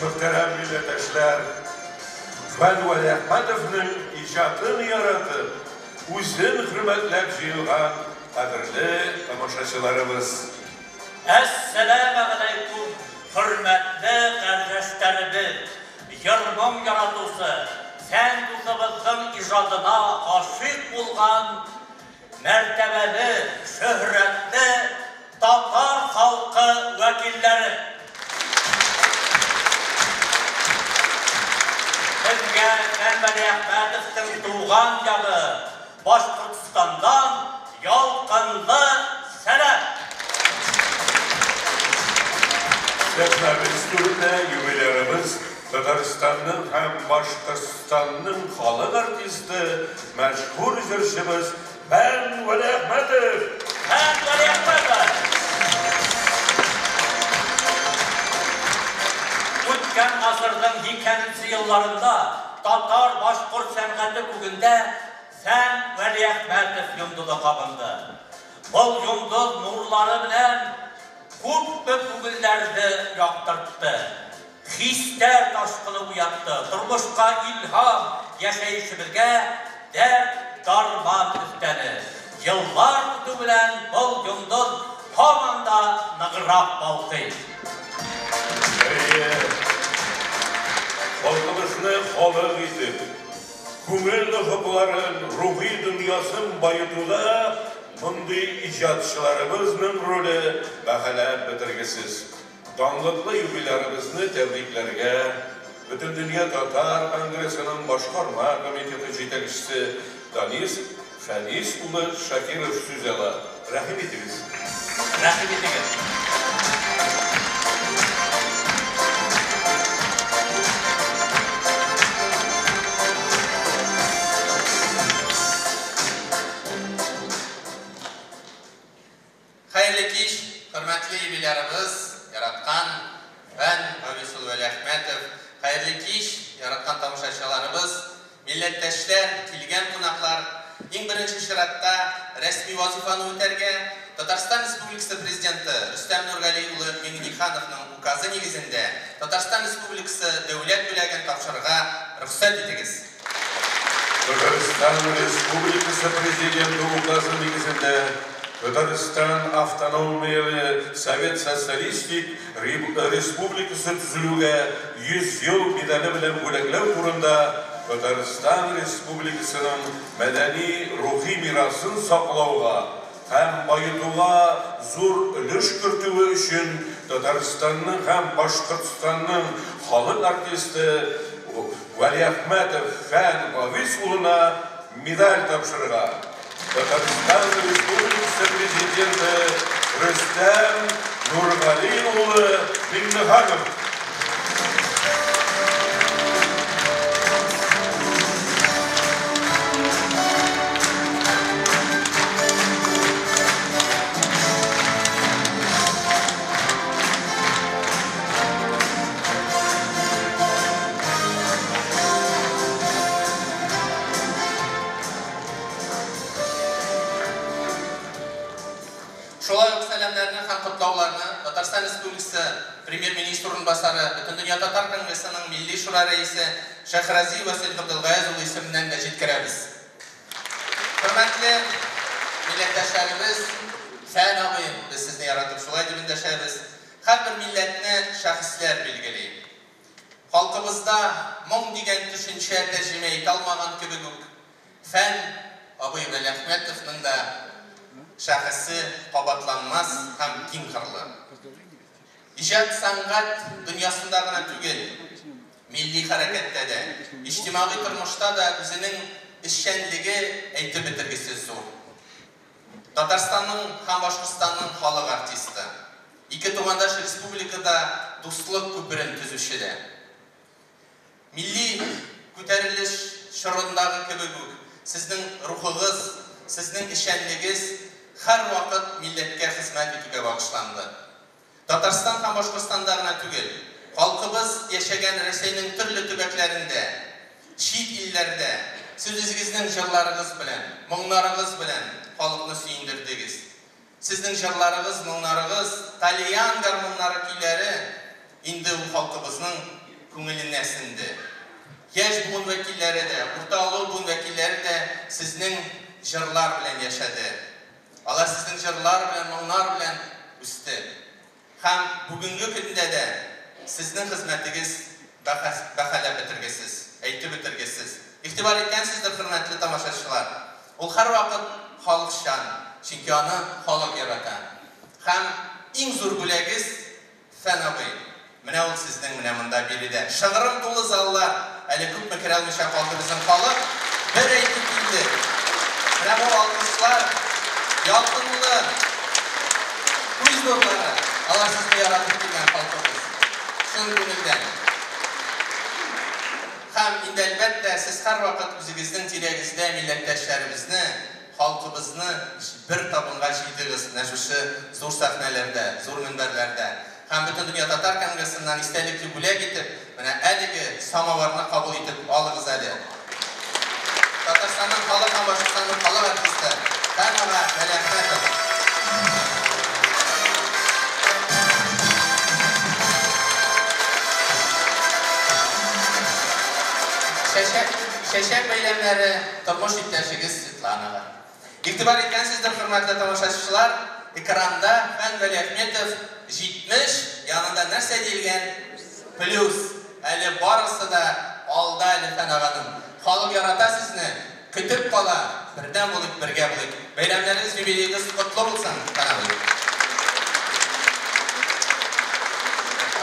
Мөхтәрәм милләттәшләр! Фән Вәлиәхмәтовның иҗатын яратып, үзен хөрмәтләп җыелган кадерле тамашачыларыбыз! Әссәләмәгаләйкүм, хөрмәтле кардәшләребез, җыр-моң яратучы, фән дусыбызның иҗатына гашыйк булган мәртәбәле, шөһрәтле татар халкы вәкилләре! Сезгә Фән Вәлиәхмәтовның туган ягы Башкортстаннан ялкынлы сәлам! Сәхнәбез түрендә юбилярыбыз, Татарстанның һәм Башкортстанның халык артисты, мәшһүр җырчыбыз Фән Вәлиәхмәтов! Фән Вәлиәхмәтов! Үткән гасырның һикәненче елларында татар-башкорт сәнгате күгендә Фән Вәлиәхмәтов йондызы кабынды. Был йондыз нурлары белән күпме күңелләрне яктыртты, хисләр ташкыны уятты, тормышка илһам, яшәешебезгә дәрт-дарман өстәде. Еллар үтү белән был йондыз һаман да ныграк балкый. Әйе, халкыбызны халык итеп, Күңел офыкларын, рухи дөньясын баетуда мондый иҗатчыларыбызның роле бәһаләп бетергесез. Данлыклы юбилярыбызны тәбрикләргә Бөтендөнья татар конгрессының башкарма комитеты җитәкчесе Данис Фәнис улы Шакиров сүз ала. Рәхим итегез. Рәхим итегез. Хәерле кич, хөрмәтле юбилярыбыз, яраткан Фән Гавис улы Вәлиәхмәтов. Хәерле кич, яраткан тамашачыларыбыз, Милләттәшләр, килгән кунаклар, иң беренче чиратта, рәсми вазыйфаны үтәргә, Татарстан Республикасы Президенты Рөстәм Нургали улы Миңнехановның Указы нигезендә Татарстан Республикасы Дәүләт бүләген тапшырырга рөхсәт итегез. Татарстан Республикасы Президенты Указы нигезендә Татарстан Автономияле Совет Социалистик Республикасы төзелүгә 100 ел медале белән бүләкләү турында Татарстан Республикасының мәдәни-рухи мирасын саклауга һәм баетуга зур өлеш кертүе өчен Татарстанның һәм Башкортстанның халык артисты Вәлиәхмәтов Фән Гавис улына медаль тапшырырга. Татарстан Республикасы Президенты Рөстәм Нургали улы Миңнеханов. Шулай ук сәламнәрне һәм котлауларны Татарстан Республикасы Премьер-министры урынбасары, Бөтендөнья татар конгрессының Милли Шура рәисе Шәйхразиев Васил Габделгаяз улы исеменнән дә җиткерәбез. Хөрмәтле милләттәшләребез, Фән абыем, без сезне яратып шулай дип эндәшәбез. Һәрбер милләтне шәхесләр билгели. Халкыбызда моң дигән төшенчә тәрҗемә итә алмаган кебек үк, Фән абый Вәлиәхмәтовның да шәхесе кабатланмас һәм киңкырлы. Иҗат-сәнгать дөньясында гына түгел, милли хәрәкәттә дә, иҗтимагый тормышта да үзенең эшчәнлеге әйтеп бетергесез зур. Татарстанның һәм Башкортстанның халык артисты. Ике тугандаш республикада дуслык күперен төзүче дә. Милли күтәрелеш чорындагы кебек үк, сезнең рухыгыз, сезнең эшчәнлегез һәрвакыт милләткә хезмәт итүгә багышланды. Татарстан һәм Башкортстанда гына түгел, халкыбыз яшәгән Рәсәйнең төрле төбәкләрендә, чит илләрдә сез үзегезнең җырларыгыз белән, моңнарыгыз белән халыкны сөендердегез. Сезнең җырларыгыз, моңнарыгыз, тальян гармуннары көйләре инде ул халкыбызның күңеленә сеңде. Яшь буын вәкилләре дә, урта олы буын вәкилләре дә сезнең җырлар белән яшәде. Алар сезнең җырлар белән, моңнар белән үсте. Һәм бүгенге көндә дә сезнең хезмәтегез бәһаләп бетергесез, әйтеп бетергесез. Игътибар иткәнсездер, хөрмәтле тамашачылар. Ул һәрвакыт халыкчан, чөнки аны халык ярата. Һәм иң зур бүләгез Фән абый. Менә ул сезнең менә монда биредә. Шыгрым тулы заллар, әле күпме керә алмыйча калды безнең халык. Бер әйтеп инде. Менә бу алкышлар, ялкынлы күз нурлары, алар сезне яратып килгән халкыбыз. Чын күңелдән. Һәм инде әлбәттә, сез һәрвакыт үзегезнең тирәгездә милләттәшләребезне, халкыбызны бер табынга җыйдыгыз менә шушы зур сәхнәләрдә, зур мөнбәрләрдә. Һәм Бөтендөнья татар конгрессыннан истәлекле бүләк итеп, менә әлеге самоварны кабул итеп алыгыз әле. Татарстанның халык һәм Башкортстанның халык артисты Фән ага Вәлиәхмәтов. Чәчәк, чәчәк бәйләмнәре тормыш иптәшегез Светланага. Игътибар иткәнсездер, хөрмәтле тамашачылар, экранда Фән Вәлиәхметов 70, янында нәрсә диелгән? Плюс. Әле барысы да алда әле Фән аганың. Халык ярата сезне, көтеп кала. Бердәм булыйк, бергә булыйк. Бәйрәмнәрегез, юбилеегыз котлы булсын, Фән абый.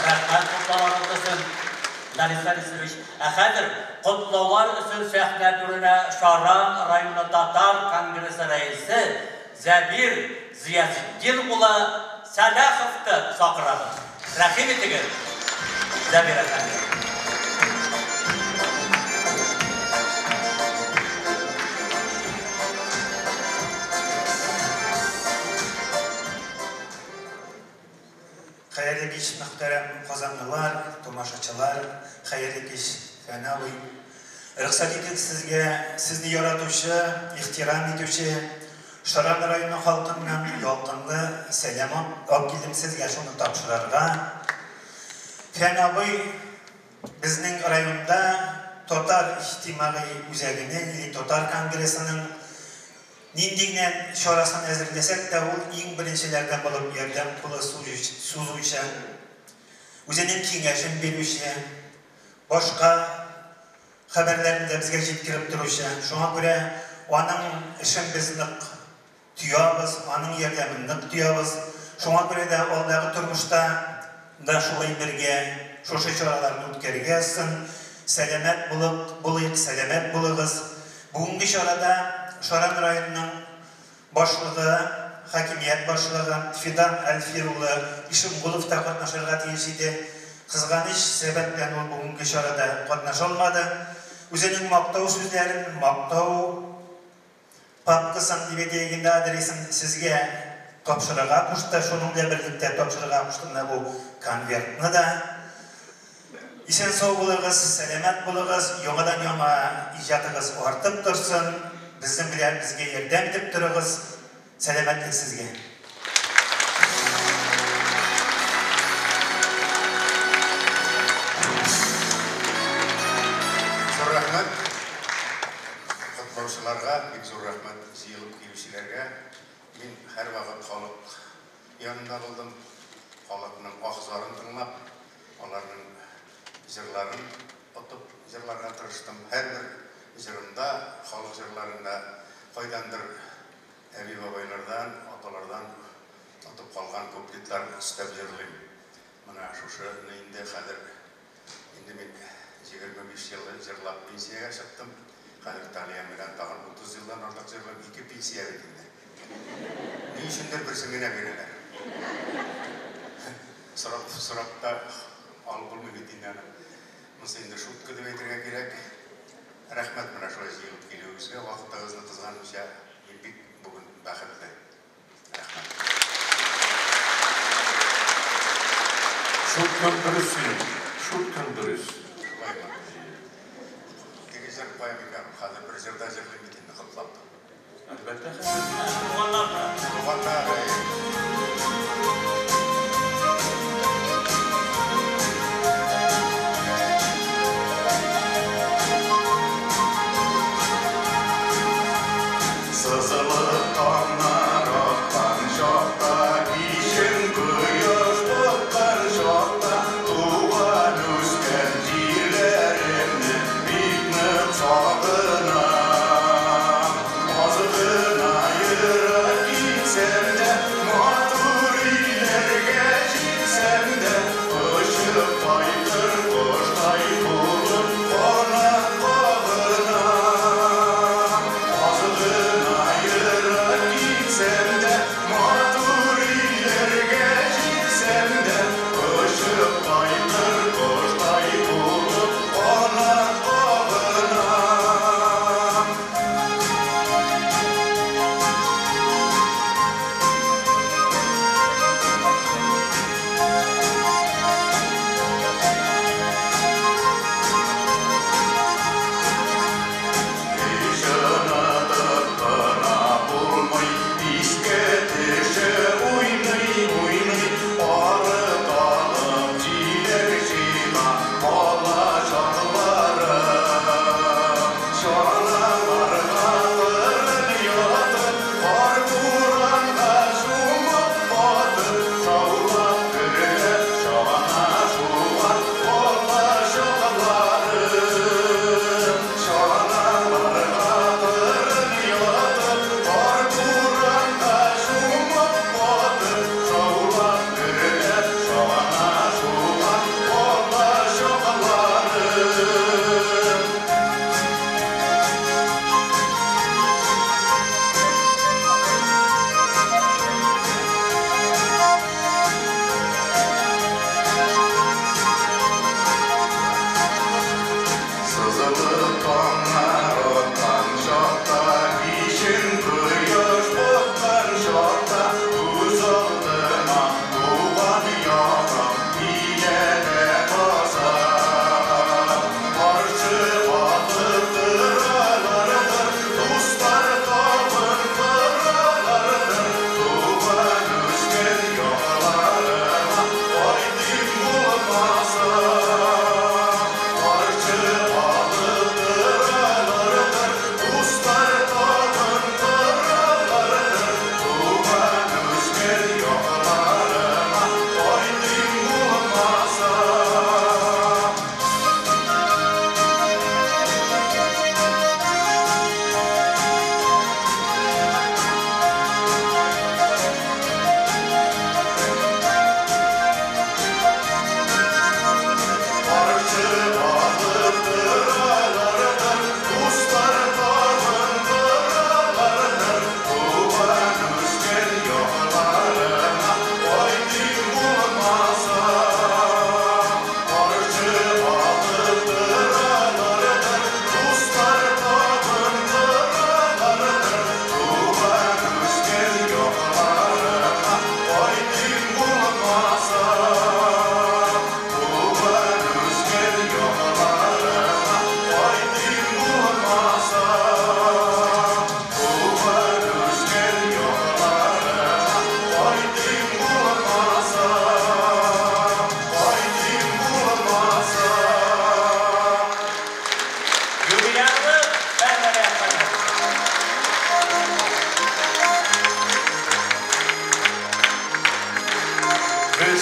Рәхмәт котлауларыгыз өчен, Данис Фәнисович. Ә хәзер котлаулар өчен сәхнә түренә Шаран районы татар конгрессы рәисе Зәбир Зыязетдин улы Сәлаховты чакырабыз. Рәхим итегез, Зәбир әфәнде. Хәерле кич, мөхтәрәм казанлылар, тамашачылар, хәерле кич, Фән абый. Рөхсәт итегез сезгә, сезне яратучы, ихтирам итүче Шаран районы халкыннан ялкынлы сәлам алып килдем сезгә шуны тапшырырга. Фән абый безнең районда татар иҗтимагый үзәгенең или татар конгрессының нинди генә чарасын әзерләсәк тә, ул иң беренчеләрдән булып ярдәм кулы сузучы, үзенең киңәшен бирүче, башка хәбәрләрне дә безгә җиткереп торучы. Шуңа күрә аның эшен без нык тоябыз, аның ярдәмен нык тоябыз. Шуңа күрә дә алдагы тормышта да шулай бергә шушы чараларны үткәрергә язсын. Сәламәт булык, булыйк, сәламәт булыгыз. Бүгенге чарада Шаран районының башлыгы, хакимият башлыгы Фидан Әлфир улы Ишемгулов та катнашырга тиеш иде. Кызганыч сәбәп белән ул бүгенге чарада катнаша алмады. Үзенең мактау сүзләрен, мактау папкасын дип әйтәйек инде, адресын сезгә тапшырырга кушты. Шуның белән берлектә тапшырырга кушты менә бу конвертны да. Исән-сау булыгыз, сәламәт булыгыз, яңадан-яңа иҗатыгыз артып торсын, безнең белән безгә ярдәм итеп торыгыз. Сәламәтлек сезгә! Зур рәхмәт котлаучыларга, бик зур рәхмәт җыелып килүчеләргә. Мин һәрвакыт халык янында булдым, халыкның аһ-зарын тыңлап, аларның җырларын отып җырларга тырыштым. Һәрбер җырымда, халык җырларында кайдандыр әби-бабайлардан, аталардан отып калган куплетлар өстәп җырлыйм. Менә шушыны инде хәзер инде мин 25 ел җырлап пенсиягә чыктым. Хәзер тальян белән тагын 30 елдан артык җырлыйм. Ике пенсия бит инде. Ни өчендер берсен генә бирәләр. Сорап, сорап та алып булмый бит инде аны. Монысы инде шутка дип әйтергә кирәк. Рәхмәт менә шулай җыелып килүегезгә, вакытыгызны кызганмыйча. Мин бик бүген бәхетле. Рәхмәт. Шуткаң дөрес синең, шуткаң дөрес. Шулаймы? Теге җыр кая микән? Хәзер бер җыр да җырлыйм бит инде котлап. Әлбәттә хәзер. Туганнар да. Туганнар, әйе.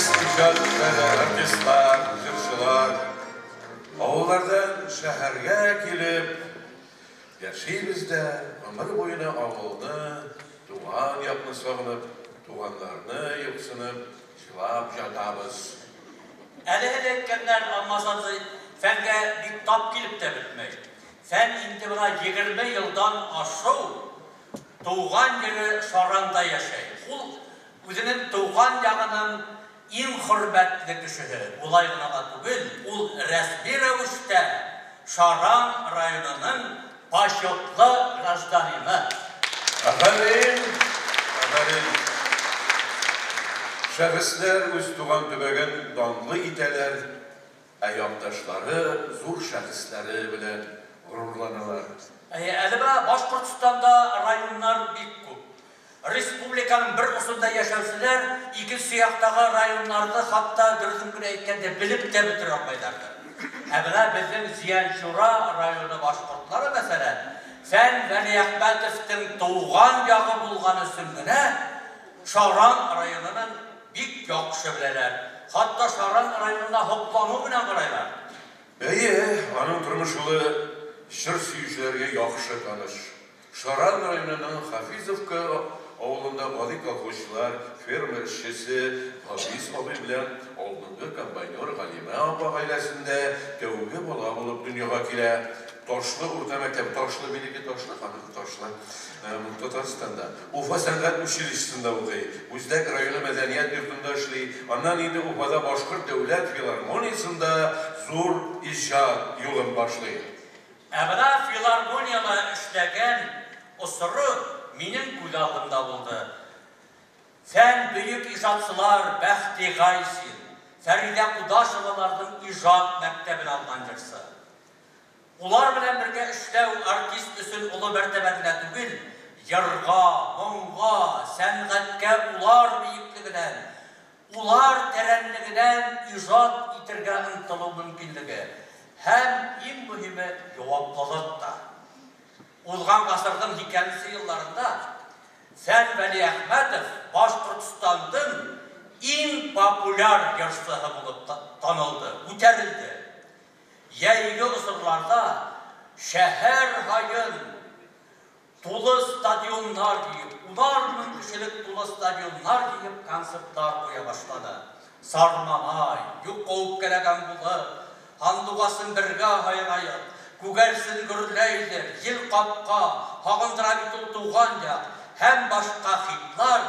Без иҗат кешеләре, артистлар, җырчылар, авыллардан шәһәргә килеп яшибез дә, гомер буена авылны, туган якны сагынып, туганнарны юксынып, җылап ятабыз. Әле әле әйткәннәр, Алмаз абзый, Фәнгә бик тап килеп тә бетми. Фән инде менә 20 елдан ашыу туган җире Шаранда яшәй. Ул үзенең туган ягының иң хөрмәтле кешеһе. Улай гына да түгел, ул рәсми рәвештә Шаран районының почетлы гражданины. Афәрин! Афәрин! Шәхесләр үз туган төбәген данлы итәләр, ә якташлары зур шәхесләре белән горурланалар. Әйе, әле менә Башкортстанда районнар бик күп. Республиканың бер очында яшәүчеләр икенче яктагы районнарны хатта, дөресен генә әйткәндә, белеп тә бетерә алмыйлардыр. Ә менә безнең Зиянчура районы башкортлары, мәсәлән, Фән Вәлиәхмәтовтың туган ягы булган өчен генә Шаран районының бик яхшы беләләр. Хатта Шаран районына һоклану белән карайлар. Әйе, аның тормыш юлы җыр сөючеләргә яхшы таныш. Шаран районының Хафизовка авылында гади колхозчылар, ферма эшчесе Хафиз абый белән алдынгы комбайнер Галимә апа гаиләсендә тәүге бала булып дөньяга килә. Ташлы урта мәктәп, Ташлы, минеке Ташлы, аныкы Ташлы, Татарстанда. Уфа сәнгать училищесында укый, Бүздәк районы мәдәният йортында эшли, аннан инде Уфада Башкорт дәүләт филармониясендә зур иҗат юлын башлый. Ә менә филармониядә эшләгән осыры минем күз алдымда булды. Фән бөек иҗатчылар Бәхти Гайсин, Фәридә Кудашеваларның иҗат мәктәбен алган җырчы. Улар белән бергә эшләү артист өчен олы мәртәбә генә түгел, йырга, моңга, сәнгатькә улар биеклегеннән, улар тәрәнлегеннән иҗат итергә ынтылу мөмкинлеге һәм иң мөһиме җаваплылык та. Узган гасырның икенче елларында Фән Вәлиәхмәтов Башкортстандың иң популяр җырчысы булып танылды, күтәрелде. Йәйге осырларда шәһәр һайын тулы стадионнар җыеп, унар мең кешелек тулы стадионнар җыеп концертлар куя башлады. Сарманай, юкка үпкәләгән булып, һандугасын бергә һайраек, күгәрсен гөрләйдер, ел капка, һагындыра бит ул туган як һәм башка хитлар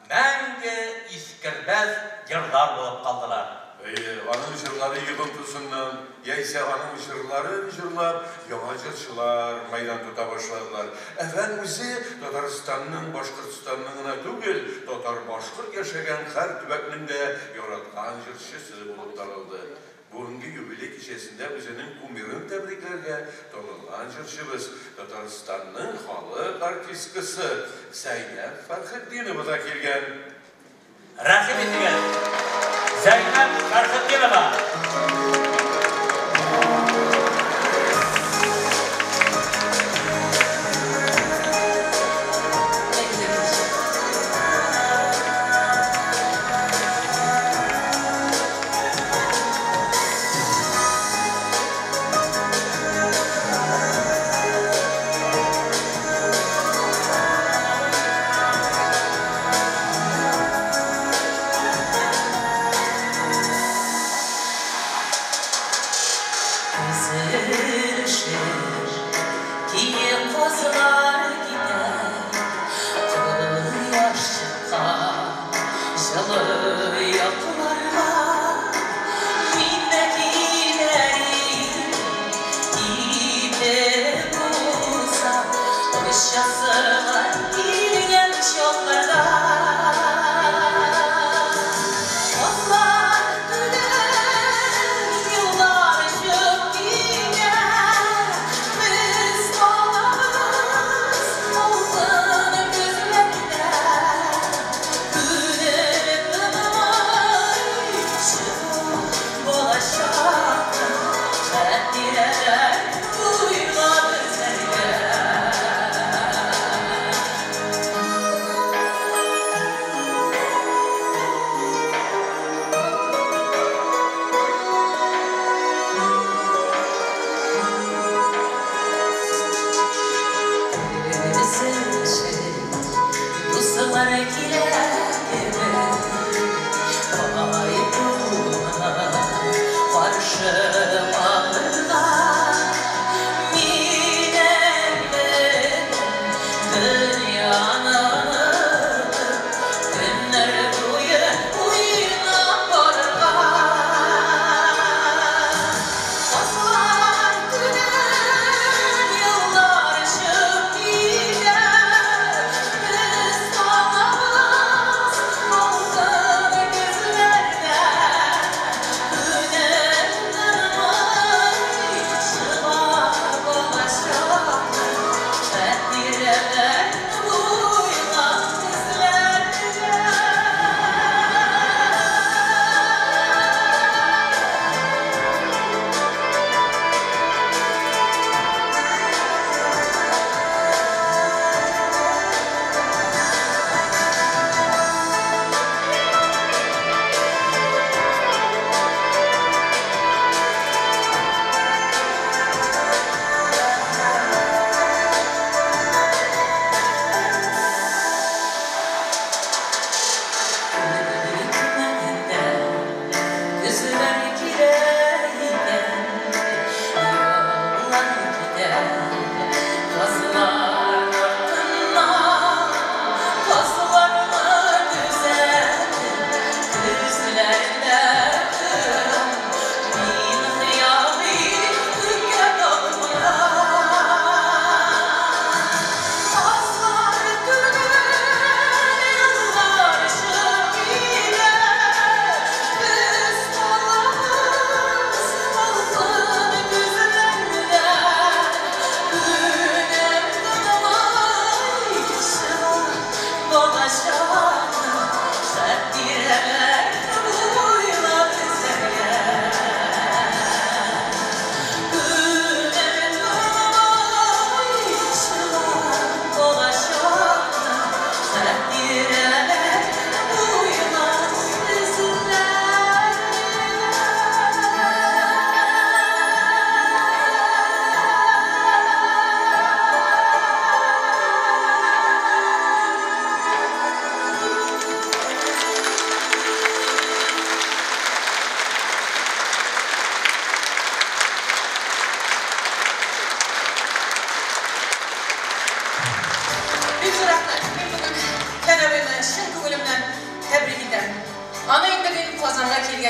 мәңге искермәс йырлар булып калдылар. Әйе, аның җырлары йогынтысыннан, яисә аның җырларын җырлап, яңа җырчылар мәйдан тота башладылар. Ә Фән үзе Татарстанның, Башкортстанның гына түгел, татар-башкорт яшәгән һәр төбәкнең дә яраткан җырчысы булып танылды. Бүгенге юбилей кичәсендә үзенең кумирын тәбрикләргә танылган җырчыбыз, Татарстанның халык артисткасы Зәйнәб Фәрхетдинова да килгән. Рәхим итегез, Зәйнәб Фәрхетдинова!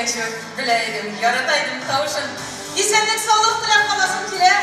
үскәнче үк белә идем, ярата идем тавышын. Исәнлек, саулык теләп каласым килә.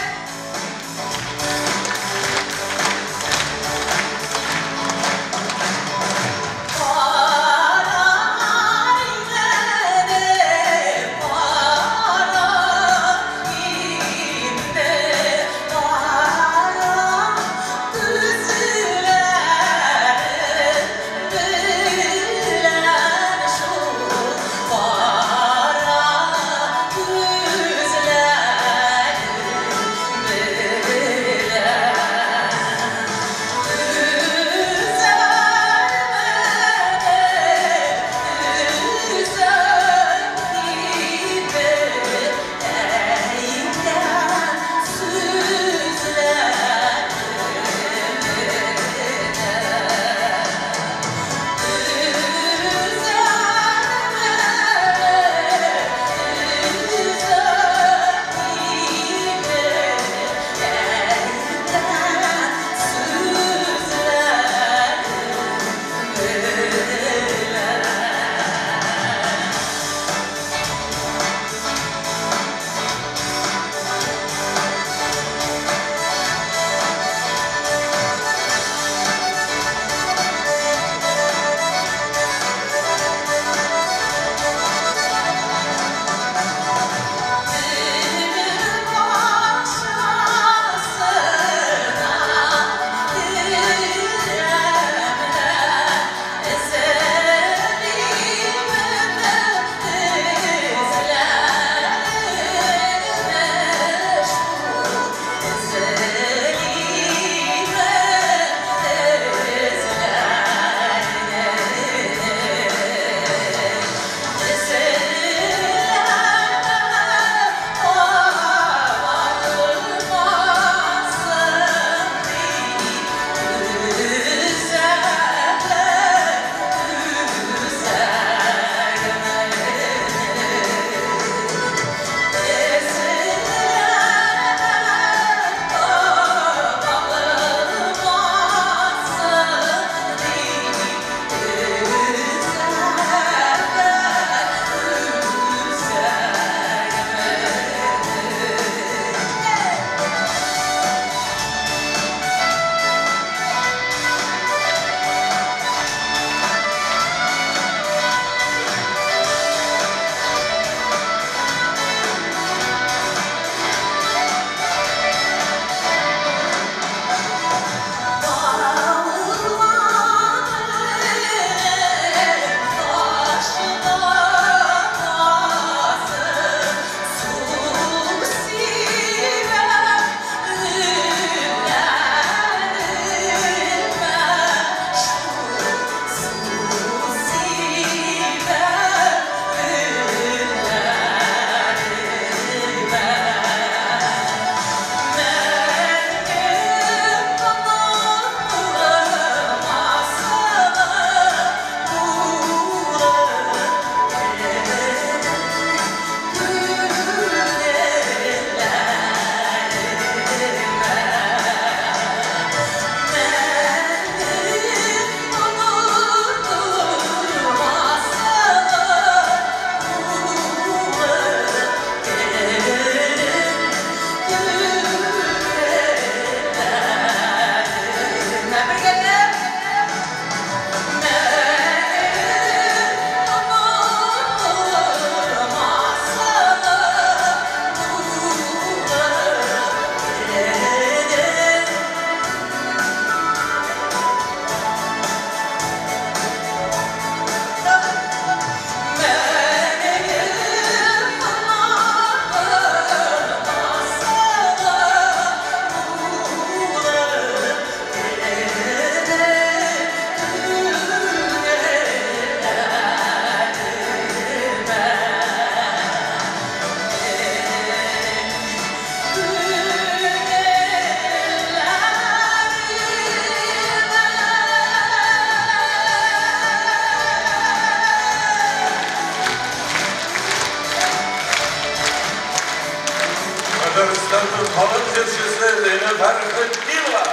Татарстанның халык җырчысы Зәйнәб Фәрхетдинова.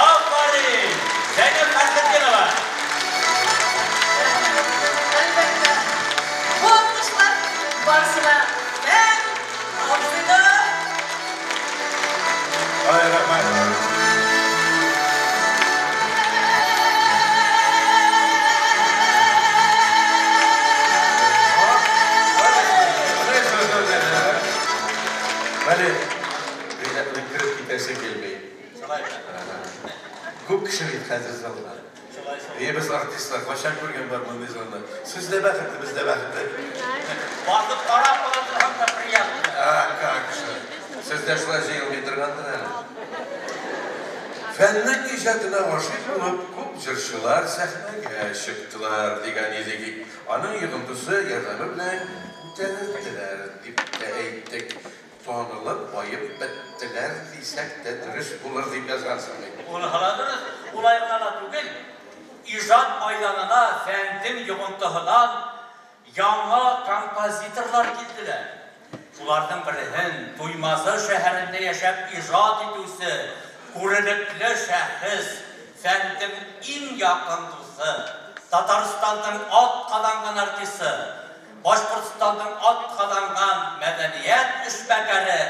Афәрин! Зәйнәб Фәрхетдинова! Әлбәттә. Бу алкышлар Күп кеше бит хәзер залда. Әйе, без артистлар кайчан күргән бар мондый залны. Сез дә бәхетле, без дә бәхетле. Басып карап кына торган да приятно. А, как же. Сез дә шулай җыелмый торгандыр әле. Фәннең иҗатына гашыйк булып, күп җырчылар сәхнәгә чыктылар, дигән идек. Аның йогынтысы ярдәме белән күтәрелделәр, дип тә әйттек. Танылып, баеп беттеләр дисәк тә дөрес булыр, дип язгансың бит. Уныһы да дөрес. Улай гына да түгел, иҗат мәйданына Фәндем йогынтыһынан яңа композиторлар килделәр. Шуларның береһен Туймазы шәһәрендә яшәп иҗат итүче күренекле шәхес, Фәндем иң якын дусы, Татарстанның атказанган артисты, Башкортстанның атказанган мәдәният эшмәкәре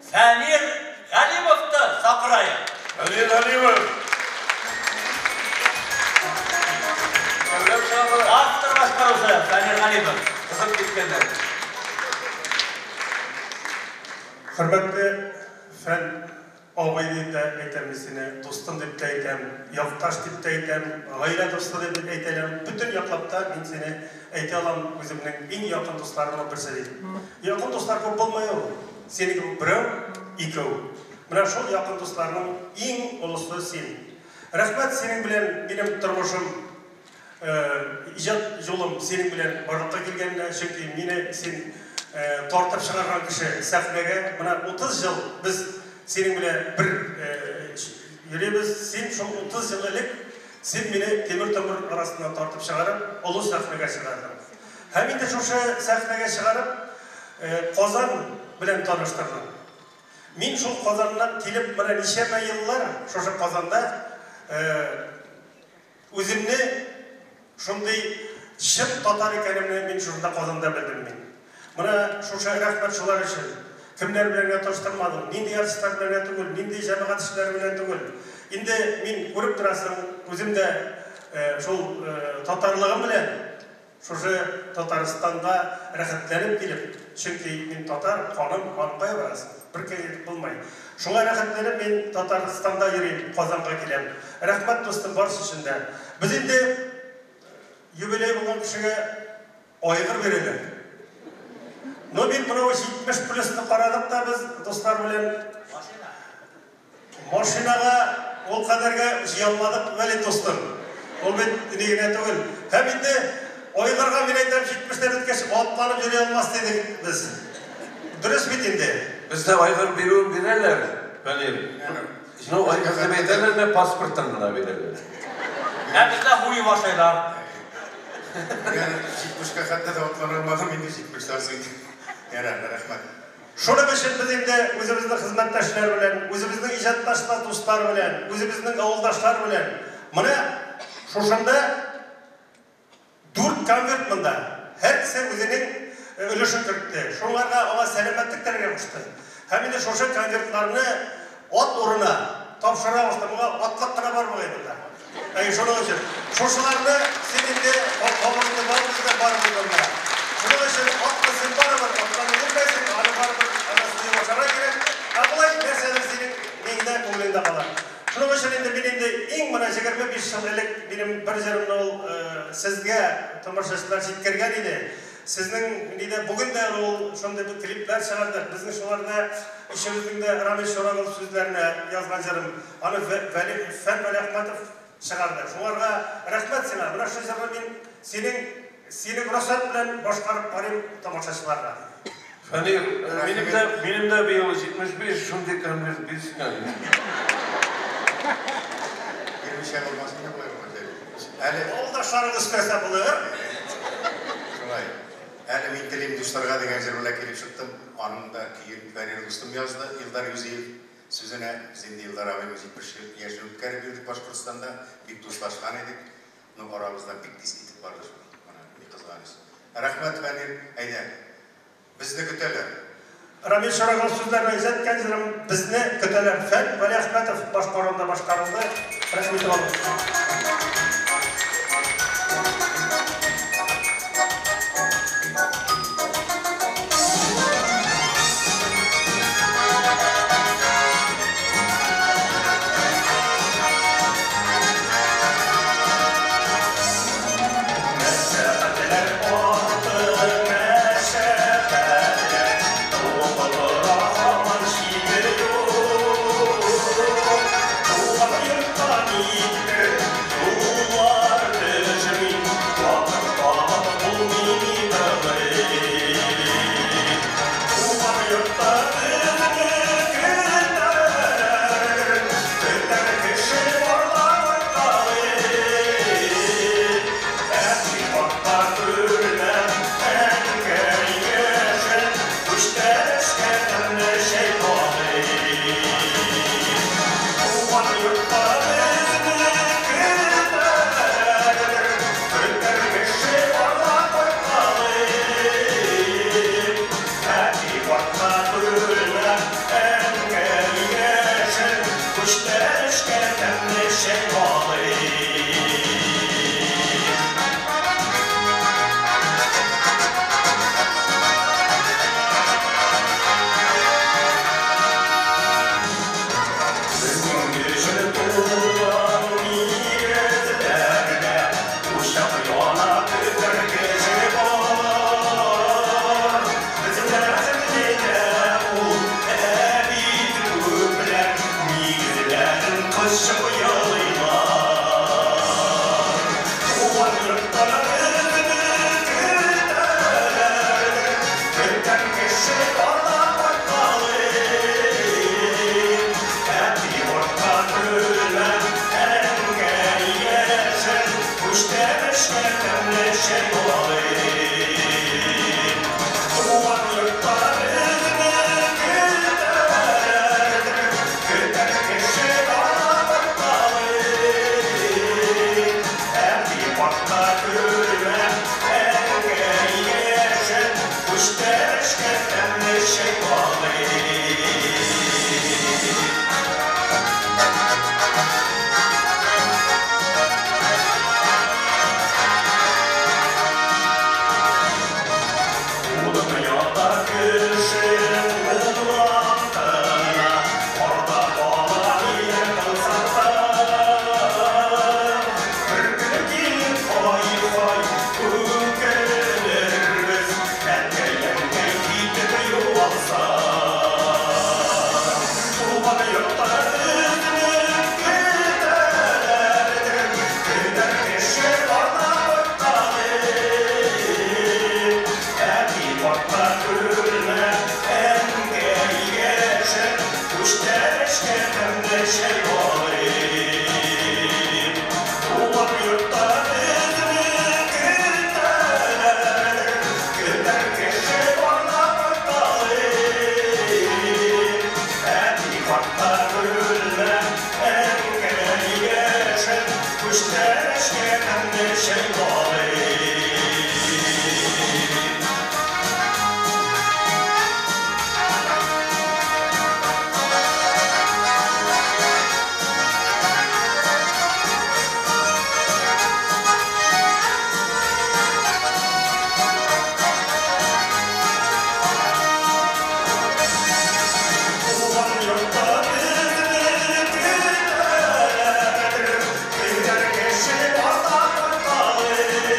Фәнир Галимовны чакырайык. Фәнир Галимов! Автор башкаручы Фәнир Галимов. Кызып киткәннәр. Хөрмәтле Фән абый дип тә әйтәм мин сине, дустым дип тә әйтәм, якташ дип тә әйтәм, гаилә дусты дип әйтә алам. Бөтен яклап та мин сине әйтә алам үземнең иң якын дусларымның берсе дип. Якын дуслар күп булмый ул. Синеке берәү, икәү. Менә шул якын дусларның иң олысы син. Рәхмәт, синең белән минем тормышым, иҗат юлым синең белән барлыкка килгәненә, чөнки мине син тартып чыгарган кеше сәхнәгә. Менә 30 ел без синең белән бер йөрибез. Син шул 30 ел элек син мине тимер-томыр арасыннан тартып чыгарып, олы сәхнәгә чыгардың. Һәм инде шушы сәхнәгә чыгарып, Казан белән таныштырдың. Мин шул Казаннан килеп, менә ничәмә еллар шушы Казанда үземне шундый чын татар икәнемне мин шушында Казанда белдем мин. Менә шушы рәхмәт шулар өчен. Кемнәр белән генә таныштырмадың, нинди артистлар белән генә түгел, нинди җәмәгать эшчеләре белән түгел. Инде мин күреп торасың, үзем дә шул татарлыгым белән шушы Татарстанга рәхәтләнеп килеп, чөнки мин татар, каным, аны кая барасың? Беркая илтеп булмый. Шуңа рәхәтләнеп мин Татарстанда йөрим, Казанга киләм. Рәхмәт, дустым, барысы өчен дә. Без инде юбилей булган кешегә айгыр бирәләр. Но мин мынау 70 плюсны карадык та без дуслар белән. Машинага ул кадәргә җыя алмадык, Вәли дустым. Ул бит ни генә түгел. Һәм инде айгырга, мин әйтәм, 70-тән үткәч атланып йөри алмас дидек без. Дөрес бит инде. Бездә айгыр бирүен бирәләр, Фәнил. Ну, айгыр дип әйтәләр дә, паспортын гына бирәләр. Ә бездә хуй ашыйлар. Мин 70-кә хәтле дә атлана алмадым, инде 70-тән соң. Ярар, рәхмәт. Шуның өчен без инде үзебезнең хезмәттәшләр белән, үзебезнең иҗатташлар, дуслар белән, үзебезнең авылдашлар белән менә шушында дүрт конверт монда. Һәркесе үзенең өлешен кертте. Шуңарга аңа сәламәтлек теләргә кушты. Һәм инде шушы конвертларны ат урынына тапшыра кушты. Моңа атлык кына бар бугай монда. Әй, шуның өчен. Шушыларны син инде кабул итеп ал, бездә бар булганда. Шуның өчен атны син барыбер атланып йөрмәсең, аны барыбер аны суеп ашарга кирәк. Ә болай нәрсәдер синең миңдә, күңелеңдә кала. Шуның өчен инде мин инде иң менә 25 ел элек минем бер җырымны ул сезгә тамашачылар җиткергән иде. Сезнең нидә бүген дә ул шундый бер клиплар чыгардык. Безнең шуларда өчебезнең дә Рамил Чурагов сүзләренә язган җырым. Аны Вәли, Фән Вәлиәхмәтов чыгарды. Шуңарга рәхмәт сиңа. Менә шул җырны мин синең, синең рөхсәт белән башкарып карыйм тамашачыларга. Фәнир, минем дә, минем дә быел 75, шундый конверт бирсен әле. Бирмичә булмас инде болай булгач. Әле Авылдашларың өстәсә булыр. Шулай. Әле мин телим дусларга дигән җыр белән килеп чыктым. Аның да көен Фәнир дустым язды, Илдар Юзиев сүзенә. Без инде Илдар абыйның 70 яшен үткәреп йөрдек Башкортстанда. Бик дуслашкан идек. Но арабыздан бик тиз китеп барды шул. Менә ни кызганыч. Рәхмәт, Фәнир. Әйдә. Безне көтәләр. Рамил Чурагов сүзләренә иҗат иткән җырым Безне көтәләр. Фән Вәлиәхмәтов башкаруында башкарылды. Рәхмәт итеп алыгыз. Күчтәнәчкә тәмле чәй алыйк. Улым ята кеше уллантына, Арда бала ия кылсата. Бер көн килеп ай-һай үкенербез, Әнкәй-әнкәй китеп югалса. Туган йортта безне көтәләрдер, Көтәр кеше барда кайталыйк. Әти картка күрмә, әнкәй яшәп, Күчтәнәчкә тәмле чәй алыйк. Туган йортта безне көтәләрдер, Көтәр кеше барда кайталыйк. Әти картка күрмә, әнкәй яшәп, Күчтәнәчкә тәмле чәй алыйк. Туган йортта безне көтәләрдер, Көтәр кеше барда кайталыйк.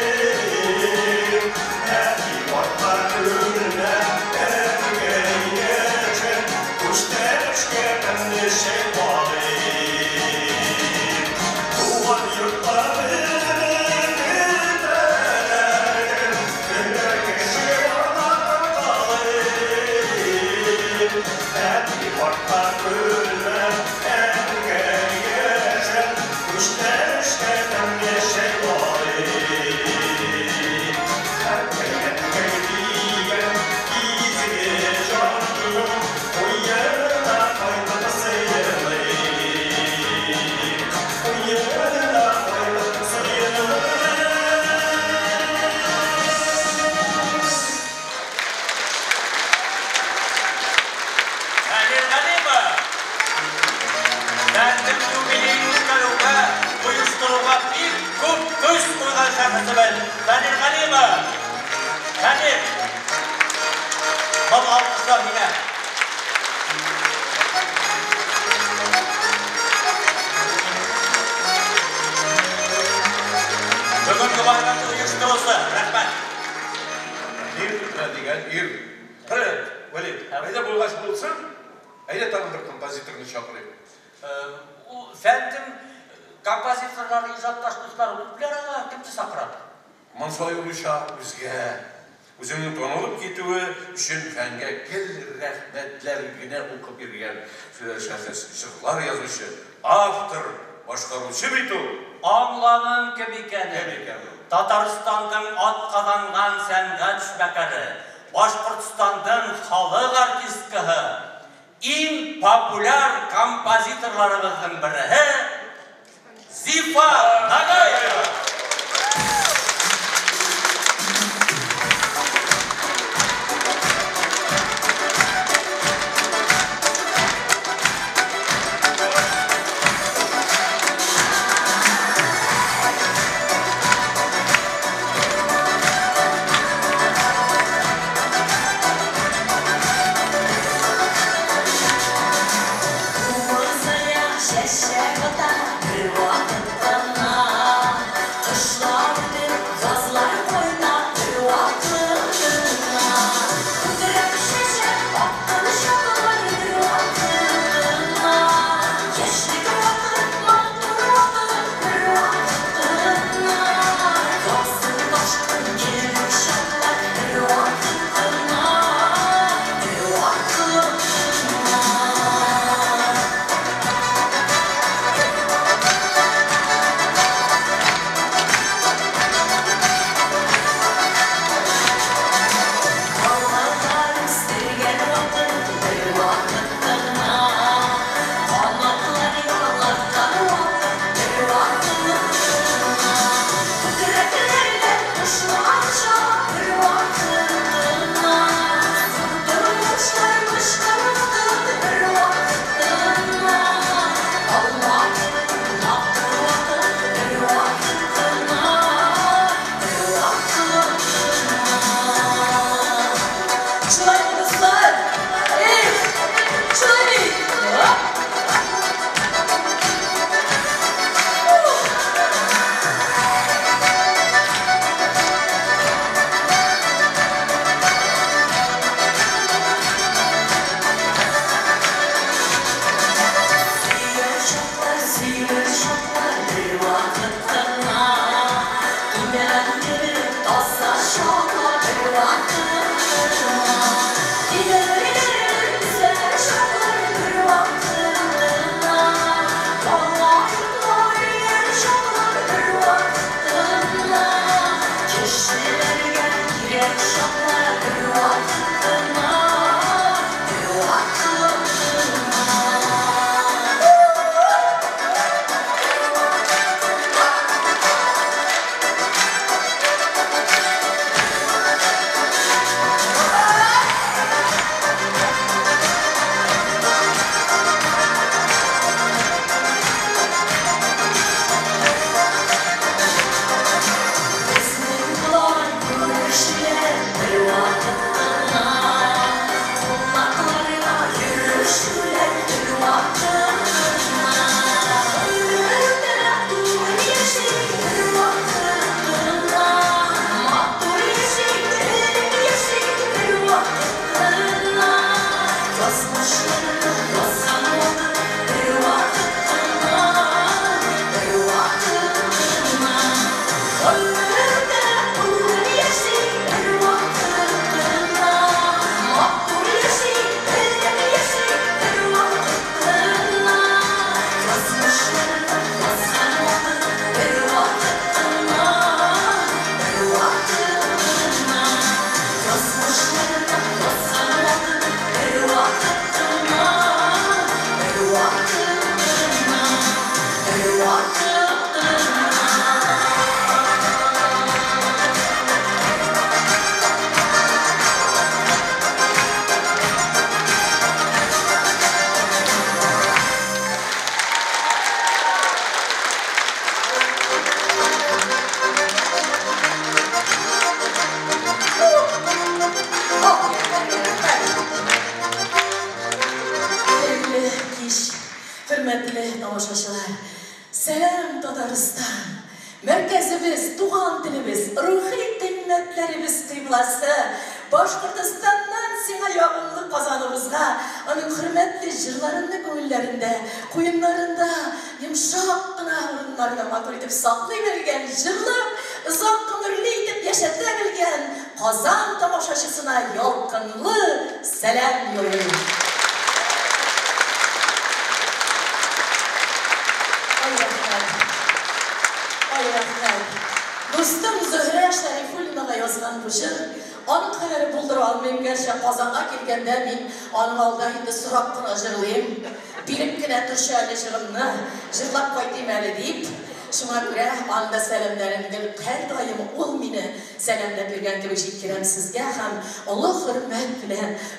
Әти картка күрмә, әнкәй яшәп, Күчтәнәчкә тәмле чәй алыйк. Туган йортта безне көтәләрдер, Көтәр кеше барда кайталыйк. Әти картка күрмә, әнкәй яшәп, Күчтәнәчкә тәмле чәй алыйк. Әнкәй, әнкәй дигән изге җанның Куенына кайтып сыеныйк. Куенына кайтып сыеныйк. Фәнил Галимов! Фәннең юбилеен үткәрүгә, оештыруга бик күп көч куйган шәхесебез Фәнил Галимов! Фәнил! Был алкышлар һиңә. Бөгөнге байрамды оештырыусы, рәхмәт. Ир менә дигән ир. Кара, Вәли, әйдә булгач булсын, әйдә тагын бер композиторны чакырыйк. Ул фәндең композиторлары, ижатташ дуслары күпләр ала, кемне чакыра? Монсы аеруча үзгә. Үзенең танылып китүе өчен фәнгә гел рәхмәтләр генә укып йөргән шәхес, җырлар язучы, автор, башкаручы бит ул. Аңланым кем икәнен. Кем икән ул? Татарстанның атказанган сәнгать эшмәкәре, Башкортстанның халык артисткаһы, иң популяр композиторларыбызның береһе Зифа Нагаева. Чәчәк ата бер вакыт кына. Шулаймы, дуслар? Эх, шулай бит? Оп!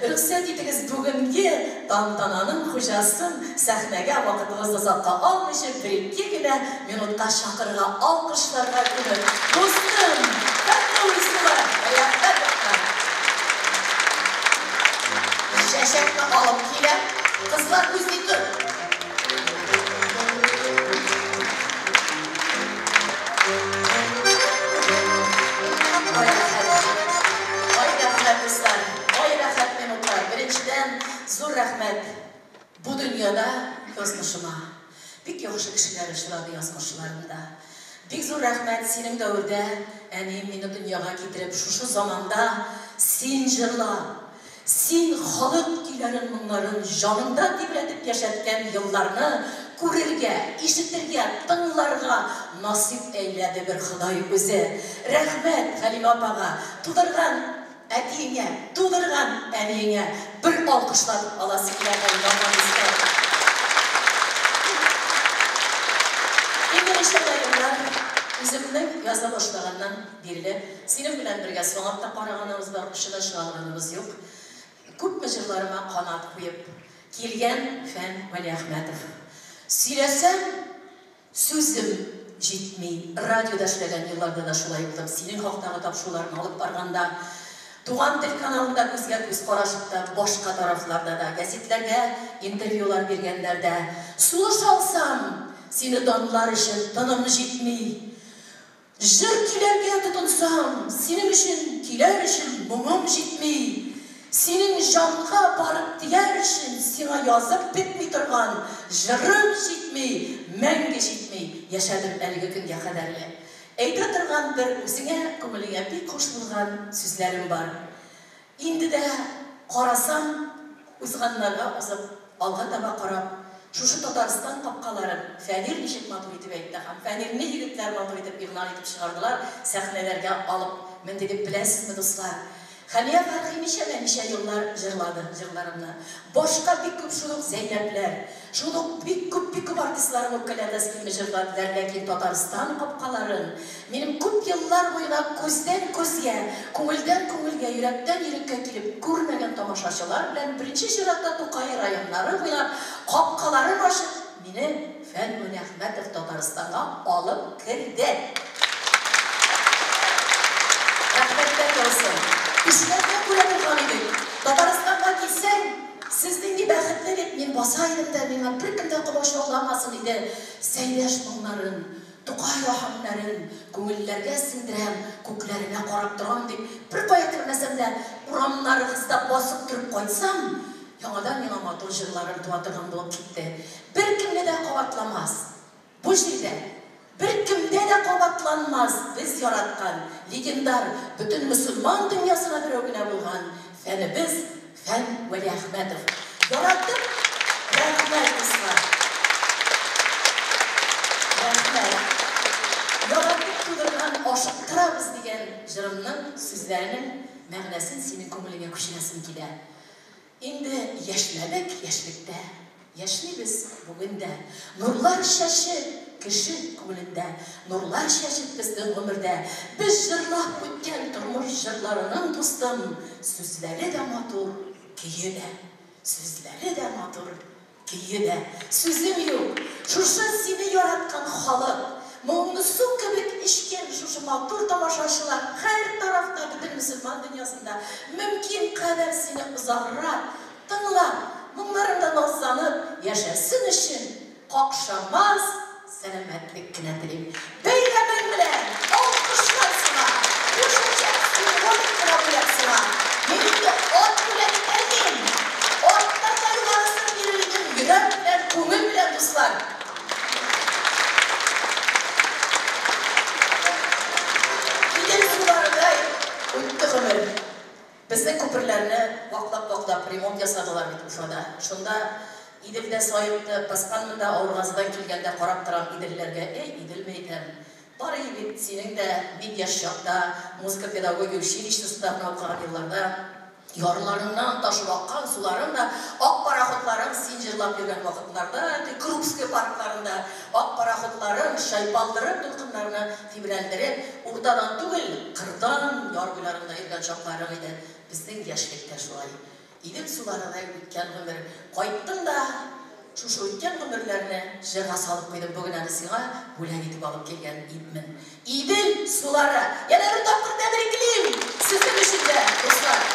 Рөхсәт итегез бүгенге тантананың хуҗасын сәхнәгә вакытыгызны озакка алмыйча бер-ике генә минутка чакырырга, алкышларга күмеп. Дустым, Фәтхуллисова, чәчәкне алып килә. Кызлар күзли тор. Ай рәхмәт, дуслар. Ай рәхәт минутлар. Беренчедән, зур рәхмәт. Бу дөньяда язмышыма. Бик яхшы кешеләр очрады язмышларымда. Бик зур рәхмәт синең дәвердә әнием мине дөньяга китереп, шушы заманда син җырлап, син халык көйләрен, моңнарын җаныңда тибрәтеп яшәткән елларны күрергә, ишетергә, тыңларга насыйп әйләде бер Ходай үзе. Рәхмәт Хәлимә апага, тудырган әтиеңә, тудырган әниеңә бер алкышлатып аласы килә Хәлимә апабызга. Инде ничәмә еллар үземнең яза башлаганнан бирле синең белән бергә санап та караганыбыз бар, очына чыга алганыбыз юк. Күпме җырларыма канат куеп килгән Фән Вәлиәхмәтов. Сөйләсәм, сүзем җитми. Радиода эшләгән елларда да шулай булдым. Синең хактагы тапшыруларны алып барганда Туган тел каналында күзгә күз карашып та, башка тарафларда да, гәзитләргә интервьюлар биргәннәрдә, сулыш алсам, сине данлар өчен тыным җитми. Җыр көйләргә тотынсам, синең өчен көйләр өчен моңым җитми. Синең җанга барып тияр өчен сиңа язып бетми торган җырым җитми, мәңге җитми. Яшәдем әлеге көнгә кадәрле. Әйтә торган бер үзеңә, күңелеңә бик хуш булган сүзләрем бар. Инде дә карасам, узганнарга узып, алга таба карап, шушы Татарстан капкаларын Фәнир ничек матур итеп әйтте һәм Фәнирне егетләр матур итеп игълан итеп чыгардылар, сәхнәләргә алып менде дип беләсезме, дуслар? Хәния Фәрхи ничәмә-ничә еллар җырлады җырларымны. Башка бик күп шул ук Зәйнәпләр, шул ук бик күп, бик күп артистларым үпкәләтәсе килми җырладылар, ләкин Татарстан капкаларын минем күп еллар буена күздән күзгә, күңелдән күңелгә, йөрәктән йөрәккә килеп күрмәгән тамашачылар белән беренче чиратта Тукай районнары буйлап капкаларын ачып, мине Фән Мөниәхмәтов Татарстанга алып керде. Рәхмәтләр яусын. Төшләрдә күрә торган идек. Татарстанга килсәң, сез нинди бәхетле дип мин баса идем дә, миңа беркем дә комачауламасын иде. Сәйдәш моңнарын, Тукай аһәңнәрен күңелләргә сеңдерәм, күкләренә карап торам дип, беркая кермәсәм дә, урамнарыгызда басып торып кайтсам, яңадан миңа матур җырларым туа торган булып китте. Беркемне дә кабатламас. Бу җирдә беркемдә дә кабатланмас без яраткан, легендар, бөтен мөселман дөньясына берәү генә булган Фәнебез Фән Вәлиәхмәтов. Яратып, рәхмәт, дуслар. Рәхмәт. Яратып тудырган Ашыктырабыз дигән җырымның сүзләренең мәгънәсен синең күңелеңә күчерәсем килә. Инде яшьләдек яшьлектә, яшьлибез бүген дә. Нурлар чәчеп кеше күңелендә, нурлар чәчеп безнең гомердә. Без җырлап үткән тормыш җырларының, дустым, сүзләре дә матур, көе дә. Сүзләре дә матур, көе дә. Сүзем юк, шушы сине яраткан халык, моңыңны су кебек эчкән шушы матур тамашачылар һәр тарафта, бөтен мөселман дөньясында мөмкин кадәр сине озаграк тыңлап, моңнарыңда назланып яшәсен өчен какшамас сәламәтлек кенә телим. Бәйрәмең белән! Алкышлар сиңа! Бу чәчәк символик кына бүләк сиңа. Мин инде ат бүләк итәлмим. Аттан да югарысын бирер идем, йөрәк белән, күңел белән, дуслар. Идел суларыдай үтте гомер. Безнең күперләрне ваклап-ваклап ремонт ясадылар бит Уфада. Шунда Идел дә саекты, басканмын да Авыргазыдан килгәндә карап торам Иделләргә, әй, Идел мәйтәм. Бар иде бит синең дә бик яшь чакта, музыка-педагогия училищесында гына укыган елларда, ярларыңнан ташып аккан суларың да, ак пароходларың син җырлап йөргән вакытларда, теге Крупская паркларында ак пароходларың чайпалдырып дулкыннарны тибрәлдереп, уртадан түгел, кырдан яр буйларында йөргән чакларың иде. Безнең яшьлек тә шулай. Идел суларыдай үткән гомер. Кайттым да, шушы үткән гомерләрне җырга салып куйдым. Бүген әле сиңа бүләк итеп алып килгән идмен. Идел сулары! Янә бер тапкыр тәбриклим! Сезнең өчен дә, дуслар!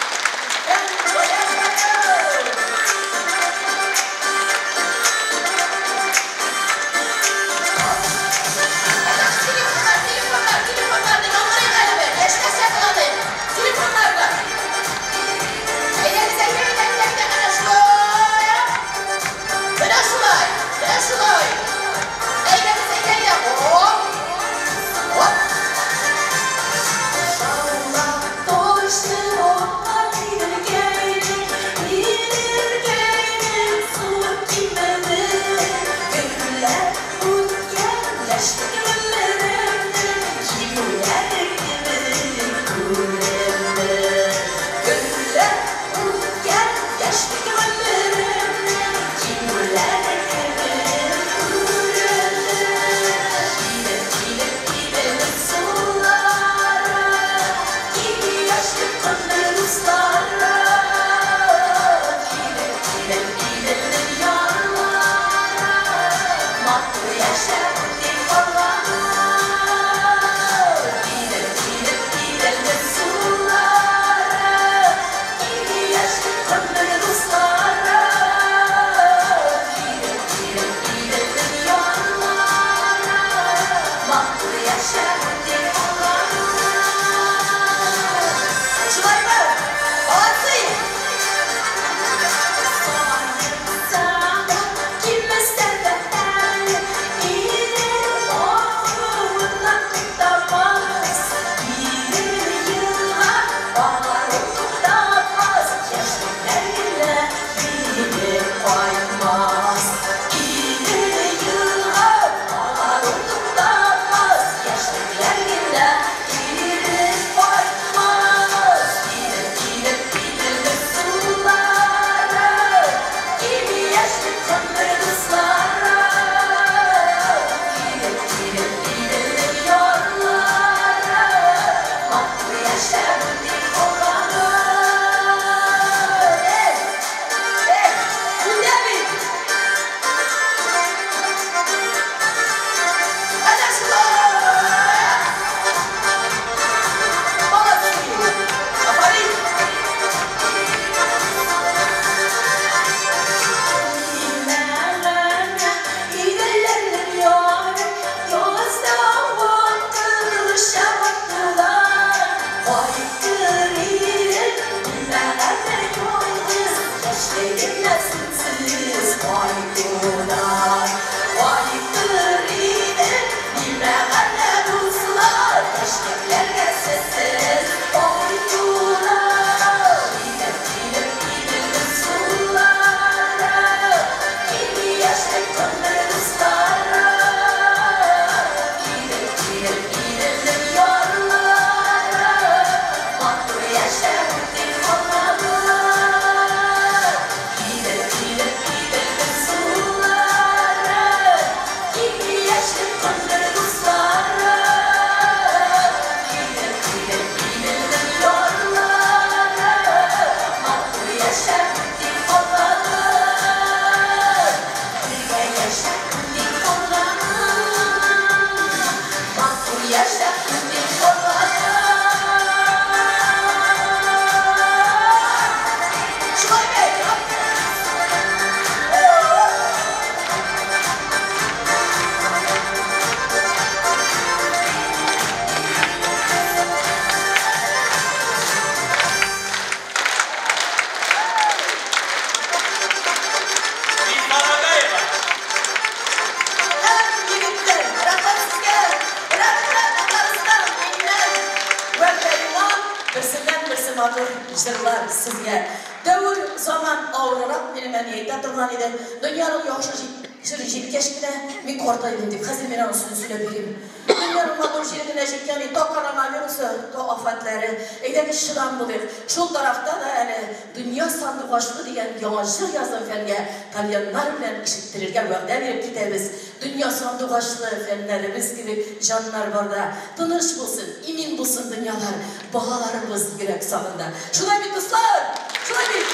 җырлар сезгә. Дәвер заман авыррак, минем әни әйтә торган иде. Дөньяның яхшы җире җиткәч кенә мин картайдым дип. Хәзер мин анысын сөйләп бирим. Дөньяның матур җире генә җиткән, то коронавирусы, то афәтләре. Әйдәгез чыдам булыйк. Шул тарафта да әле Дөнья сандугачлы дигән яңа җыр язып фәнгә тальяннар белән ишеттерергә вәгъдә биреп китәбез. Дөнья сандугачлы, фәннәребез кебек җаннар барда. Тыныч булсын, имин булсын дөньялар, балаларыбыз йөрәк сагында. Шулай бит, дуслар? Шулай бит?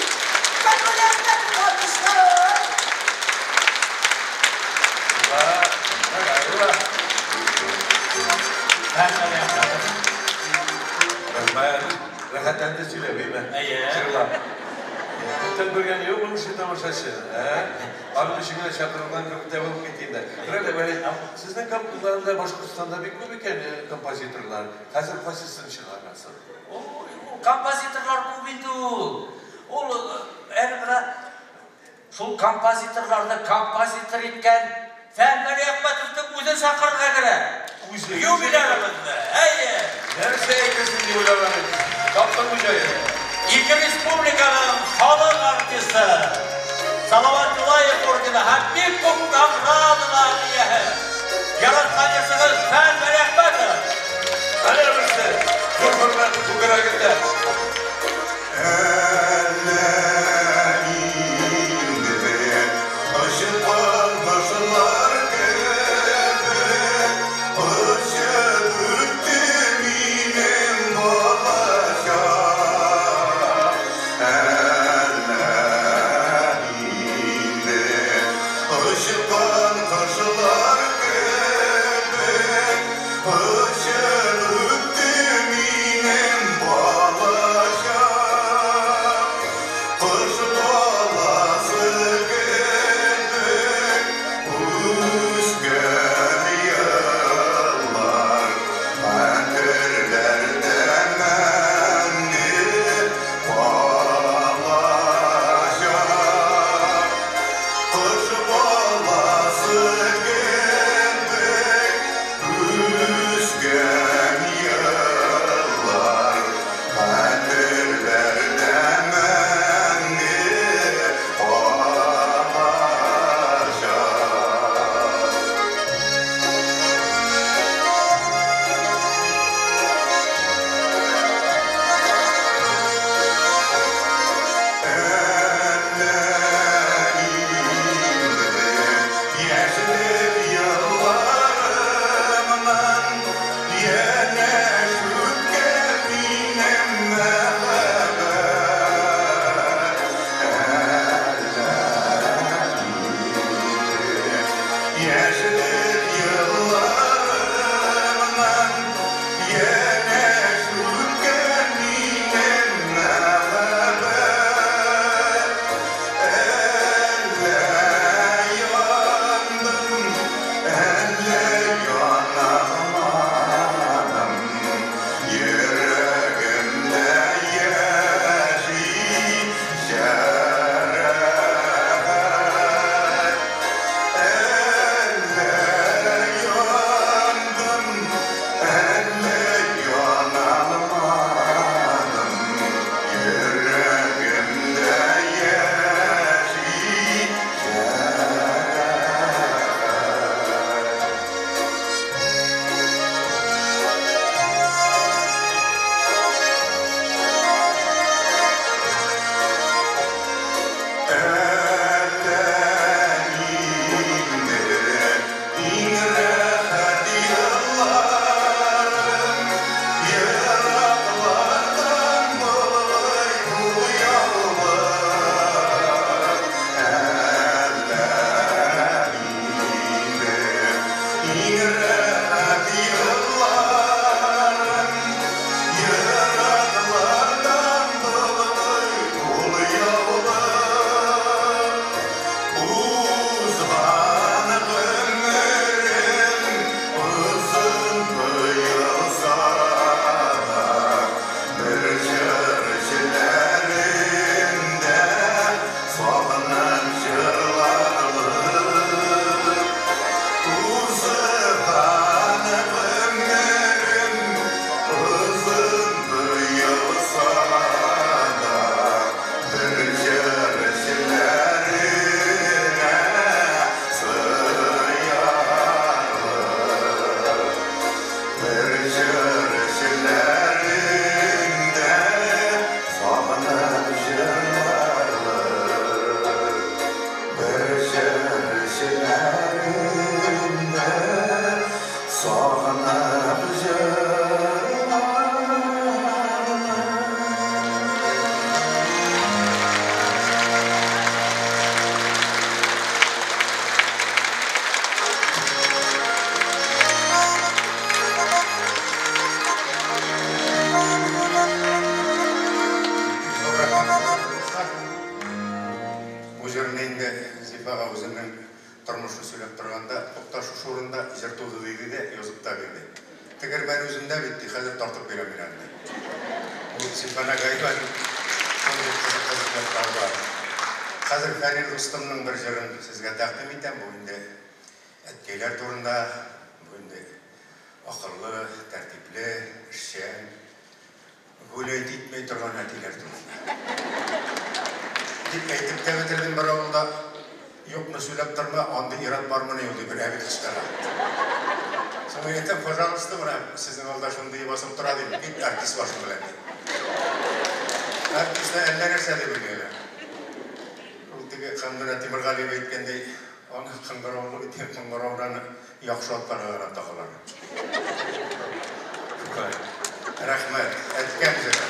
Фәнвәли Әхмәтов, алкышлар! Ура! Ура! Ура! Фәнвәли Әхмәтов. Рәхмәт. Рәхәтләнде сөйләп, әйме? Әйе. Җырлап. Күптән күргән юк шушы тамашачы, ә? Аның өчен генә чакырылган кебек тә булып китте инде. Рәлә, Вәли, сезнең командада Башкортстанда бик күп икән композиторлар. Хәзер кайсысын чыгарасың? Ой, ул композиторлар күп инде ул. Ул әле менә шул композиторларны композитор иткән Фән Вәлиәхмәтовның үзен чакырырга кирәк. Үзе. Юбилярыбызны. Әйе. Нәрсә әйтерсең дип уйлаган идем. Таптыңмы җаен? Ике республиканың халык артисты, Салават Юлаев ордены һәм бик күп наградалар ияһе. Яраткан җырчыгыз Фән Вәлиәхмәтов. Менә берсе. Зур хөрмәт күкрәгендә. Әллә инде очкан кошлар кебек очып үтте минем балачак. Әллә инде очкан кошлар кебек очып үтте минем балачак. җырны инде Зифага үзенең тормышын сөйләп торганда, тукта шушы урында җыр туды диде дә, язып та бирде. Тегермән үзендә бит, ди, хәзер тартып бирәм мин аны. Ул Зифа Нагаеваның шундый кызык-кызык яклары бар. Хәзер Фәнил дустымның бер җырын сезгә тәкъдим итәм. Бу инде әткәйләр турында, бу инде акыллы, тәртипле, эшчән, гүләйт итмәй торган әтиләр турында. Дип әйтеп тә бетердем бер авылда. Юкны сөйләп торма, андый ир-ат бармыни ул, ди бер әби кычкыра. Соң мин әйтәм, пожалуйста, менә сезнең алда шундый басып тора дим, бит артист башы белән дим. Артистны әллә нәрсә дип уйлыйлар. Ул теге Хәмдүнә Тимергалиева әйткәндәй, аны кыңгыраулы итеп, кыңгырауларны яхшы атларга гына тагалар. Шулай. Рәхмәт, әткәм җыры.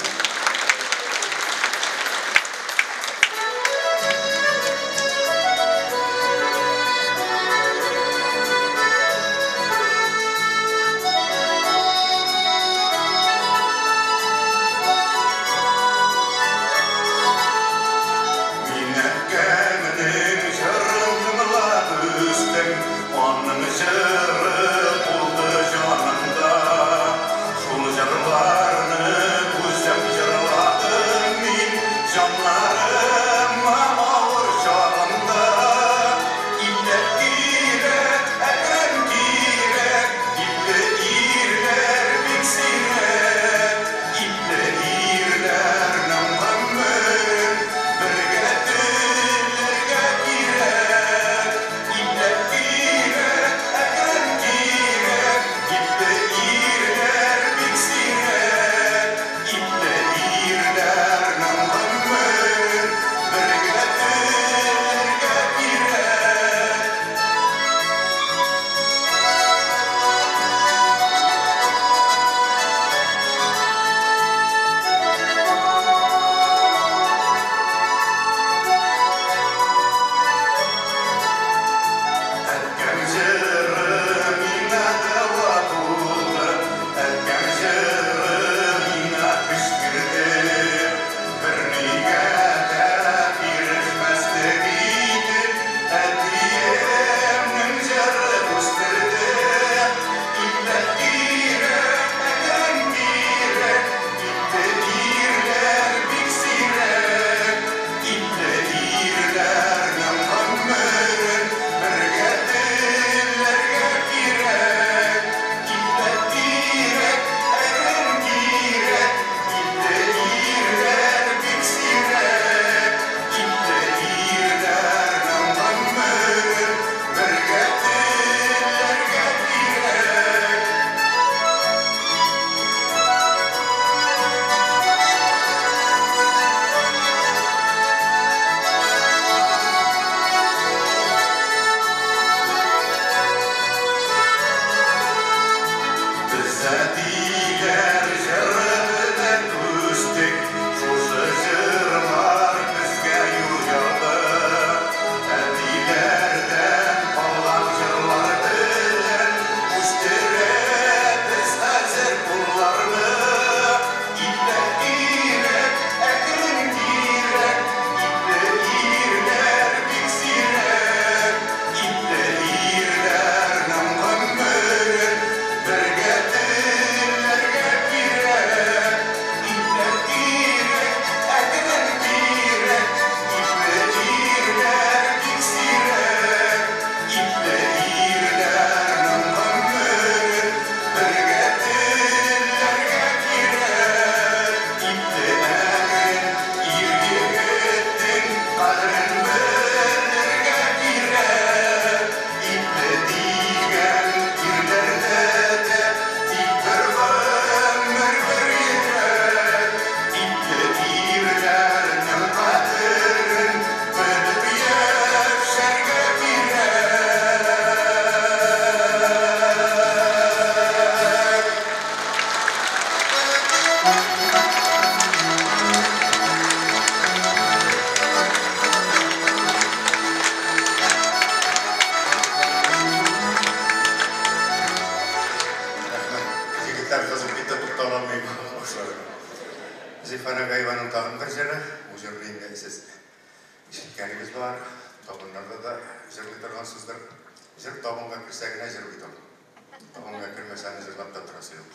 Мин әткәмнең җырын тыңлап үстем, аның җыры тулды җанымда. Шул җырларны үзем җырладым мин, җаннарыма авыр чагымда. Ипләп кирәк, әкрен кирәк, ипле ирләр бик сирәк. Ипле ирләрнең гомерен бергә теләргә кирәк. Ипләп кирәк, әкрен кирәк, ипле ирләр бик сирәк. Ипле ирләрнең гомерен бергә теләргә кирәк. Әткәм җыры миңа дәва булды, әткәм җыры миңа көч бирде. Бернигә дә бирешмәслек итеп, әтиемнең җыры үстерде. Ипләп кирәк, әкрен кирәк, ипле ирләр бик сирәк. Ипле ирләрнең гомерен бергә теләргә кирәк. Ипләп кирәк, әкрен кирәк, ипле ирләр бик сирәк. Ипле ирләрнең гомерен бергә теләргә кирәк. Без әтиләр җыры белән үстек, шушы җырлар безгә юл ярды. Әтиләрдән калган җырлар белән үстерәбез хәзер улларны. Ипләп кирәк, әкрен кирәк, ипле ирләр бик сирәк. Ипле ирләрнең гомерен бергә теләргә кирәк. Ипләп кирәк, әкрен кирәк, ипле ирләр бик сирәк. Ипле ирләрнең гомерен бергә теләргә кирәк. Ипле әкрен ир егетнең кадерен белергә кирәк. Ипле дигән ирләрдә дә тик бер гомер, бер йөрәк. Ипле ирләрнең кадерен белеп яшәргә кирәк. Рәхмәт. Егетләр кызып китте, туктала алмыйм башлады. Зифа Нагаеваның тагын бер җыры. Бу җырны инде сез Ишеткәнегез бар, табыннарда да җырлый торгансыздыр. Җыр табынга керсә генә җыр бит ул. Табынга кермәсә аны җырлап та торасы юк.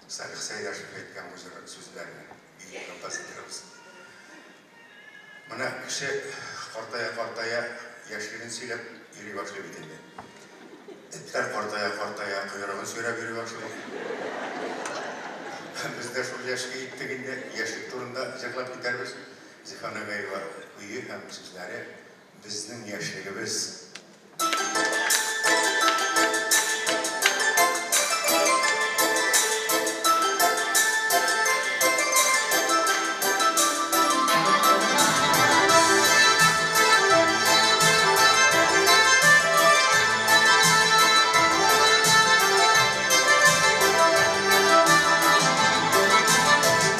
Салих Сәйдәшев әйткән бу җыр сүзләрне, бөек композиторыбыз. Менә кеше картая-картая яшьлеген сөйләп йөри башлый бит инде. Этләр картая-картая койрыгын сөйрәп йөри башлый. Без дә шул яшькә җиттек инде, яшьлек турында җырлап китәрбез. Зифа Нагаева көе һәм сүзләре Безнең яшьлегебез.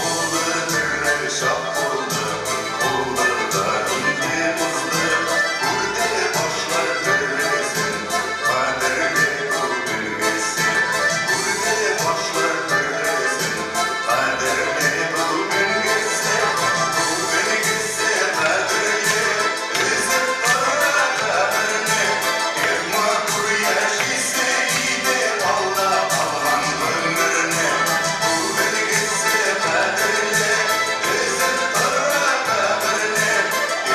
Булды төрле чак булды, булды да инде узды. Күрде башлар төрлесен, кадерле бүгенгесе. Күрде башлар төрлесен, кадерле бүгенгесе. Бүгенгесе кадерле, өзеп тора каберне. Эх, матур яшисе иде алда калган гомерне. Бүгенгесе кадерле, өзеп тора каберне.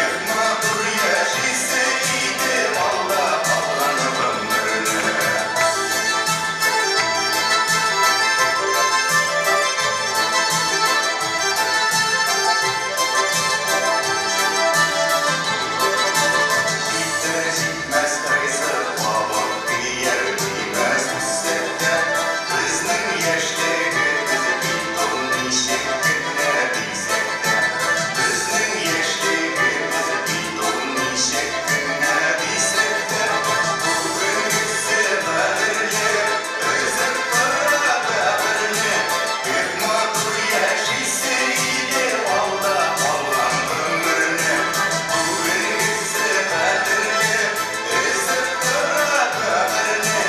Эх, матур яшисе иде алда калган гомерне. Җитәр җитмәс ризык кабып тияр тимәс үссәк тә, безнең яшьлегебез бит ул ничек кенә дисәк тә. Безнең яшьлегебез бит ул ничек кенә дисәк тә. Бүгенгесе кадерле, өзеп тора каберне. Эх, матур яшисе иде алда калган гомерне. Бүгенгесе кадерле, өзеп тора каберне.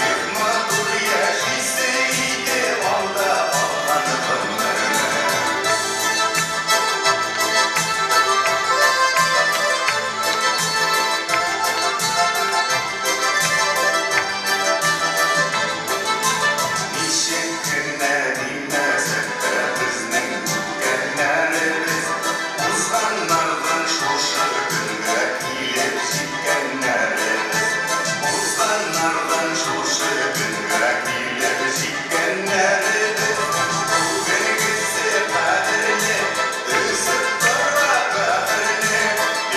Эх, матур яшисе иде алда калган гомерне. Ничек кенә димәсәк тә безнең үткәннәребез, узганнардан шушы көнгә килеп җиткәннәребез. Узганнардан шушы көнгә килеп җиткәннәребез. Бүгенгесе кадерле, өзеп тора каберне.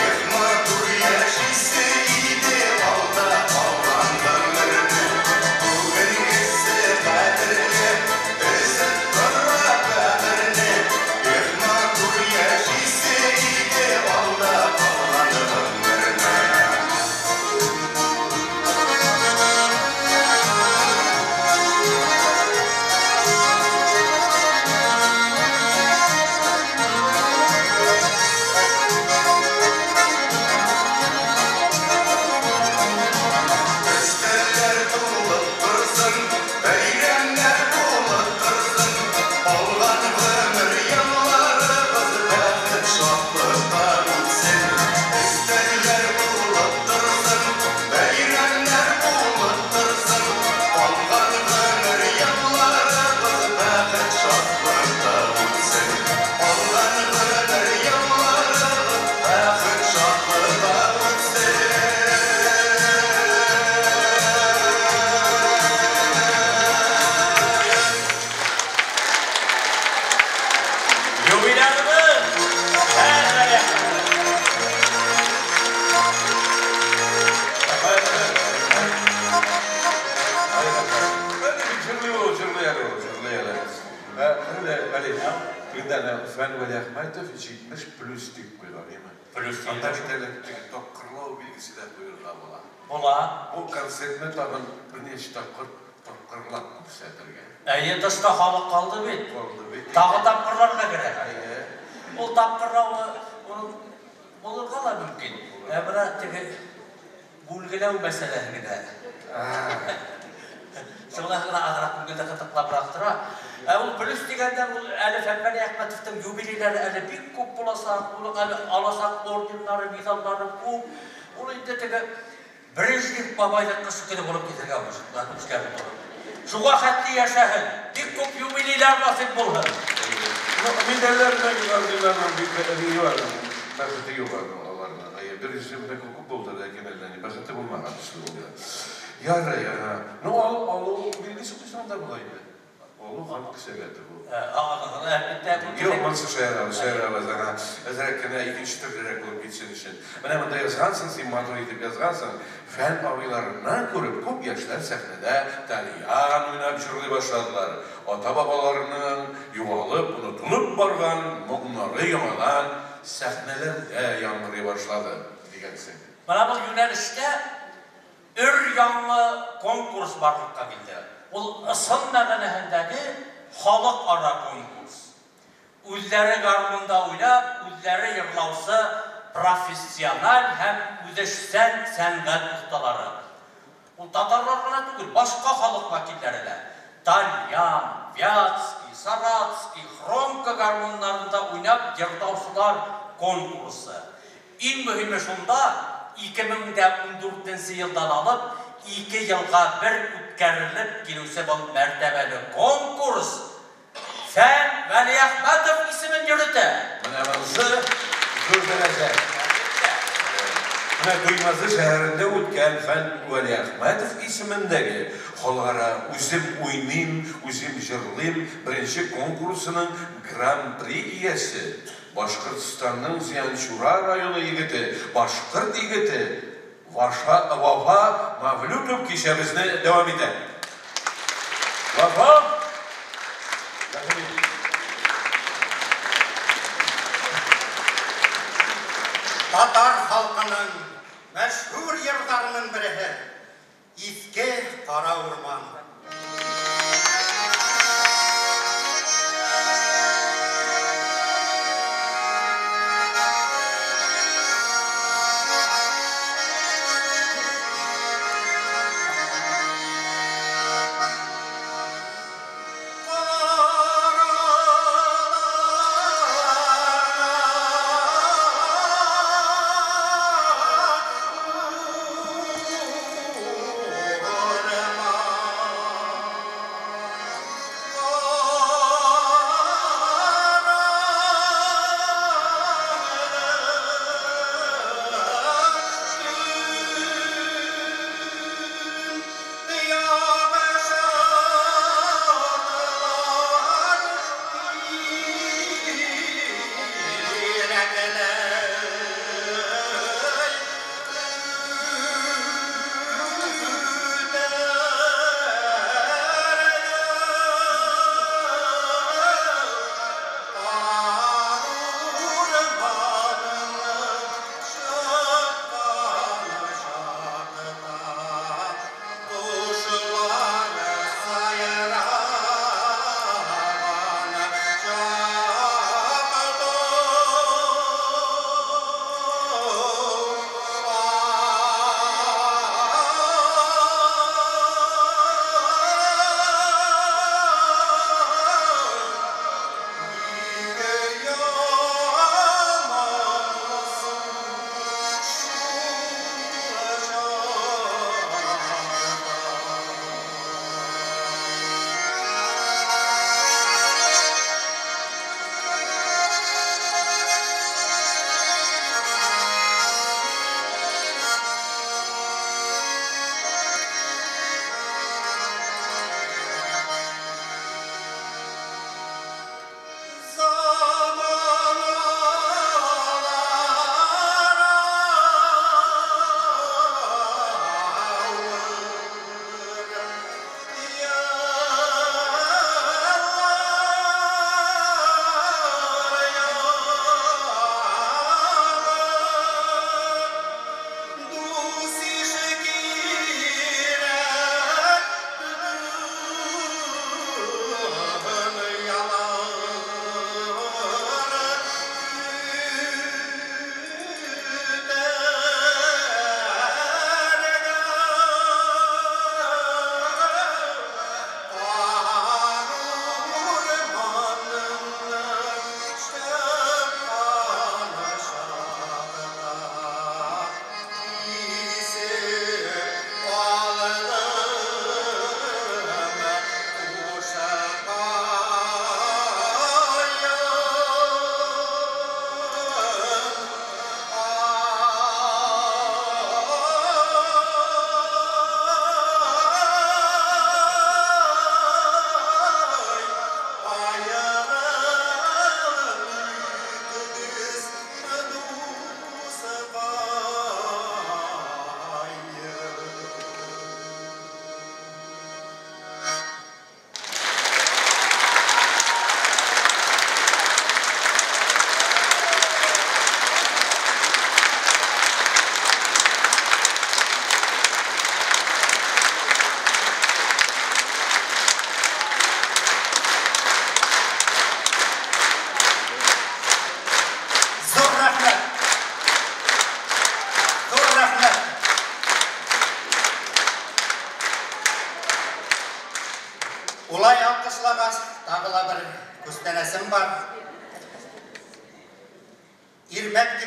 Эх, матур яшисе иде алда калган гомерне. Бүгенгесе кадерле, өзеп тора каберне. Эх, матур яшисе иде алда калган гомерне. Өстәлләр тулып торсын, бәйрәмнәр булып торсын. Алган гомер елларыбыз бәхет шатлыкта үтсен. Өстәлләр тулып торсын, бәйрәмнәр булып торсын. Алган гомер елларыбыз бәхет шатлыкта үтсен. Алган гомер елларыбыз бәхет шатлыкта үтсен. Юбилярыбыз Фән Әле бит җырлый ул, җырлый әле ул, җырлый әле. Менә Вәли, тегендә әнә Фән Вәлиәхмәтов 70 плюс дип куйган, әйеме? Плюс Анда бит әле теге тапкырлау билгесе дә куерга була. Була. Бу концертны тагын берничә тапкыр тапкырлап күрсәтергә. Әйе, тышта халык калды бит. Калды бит. Тагы тапкырларга кирәк. Әйе. Ул тапкырлавы ул булырга да мөмкин. Ә менә теге бүлгеләү мәсьәләсе генә. Шуңа гына азрак күңелдә кытыклабрак тора. Ә ул плюс дигәндә, ул әле Фән Вәлиәхмәтовның юбилейлары әле бик күп булачак, ул әле алачак орденнары, медальлары күп. Ул инде теге Брежнев бабайныкы шикелле булып китәргә үзгәреп тора. Шуңа хәтле яшәһен, бик күп юбилейлар насыйп булһын. Ну, медальләр белән орденнарның бик ни бар, бәхете юк аларның. Әйе, беренче менә күп булды, ләкин әллә ни бәхете булмаган төсле булды. Ярый, ага. Ну, алу, алу билгесе кайчан да була инде. Алу һәм кесәгә тыгу. Әлбәттә, бу Юк, монысы шаярабыз, шаярабыз, ага. Әзрәк кенә икенче төрлерәк булып китсен өчен. Менә монда язгансың, син матур итеп язгансың. Фән абыйларыннан күреп, күп яшьләр сәхнәдә тальян уйнап җырлый башладылар. Ата-бабаларының югалып, онытылып барган моңнары яңадан сәхнәләрдә яңгырый башлады, дигәнсең. Менә бу юнәлештә өр-яңа конкурс барлыкка килде. Ул ысын мәгънәһендәге халыкара конкурс. Үзләре гармунда уйнап, үзләре йырлаучы профессиональ һәм үзешчән сәнгать осталары. Ул татарлар гына түгел, башка халык вәкилләре дә. Тальян, Вятский, Саратский, хромка гармуннарында уйнап йырлаучылар конкурсы. Иң мөһиме шунда, 2014 елдан алып, 2 елга бер үткәрелеп килүче был мәртәбәле конкурс Фән Вәлиәхмәтов исемен йөртә. Менә монысы зур дәрәҗә. Менә Туймазы шәһәрендә үткән Фән Вәлиәхмәтов исемендәге халыкара Үзем уйныйм, үзем җырлыйм беренче конкурсының гран-при иясе, Башкортстанның Зианчура районы егете, башкорт егете Ваша Вафа Мавлютов кичәбезне дәвам итә. Вафа! Рәхим ит. Татар халкының мәшһүр йырларының береһе Иске кара урман. Кара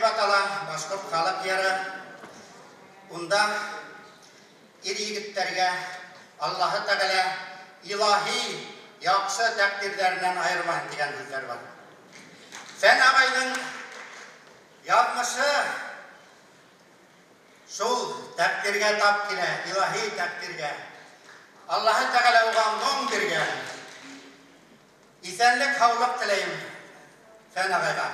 атала, башкорт халык йыры. Унда ир-егетләргә Аллаһы Тәгалә илаһи яхшы тәкъдирләреннән аермасын дигән сүзләр бар. Фән агайның язмышы шул тәкъдиргә тап килә, илаһи тәкъдиргә. Аллаһы Тәгалә уга моң биргән. Исәнлек, һаулык теләйм Фән агайга.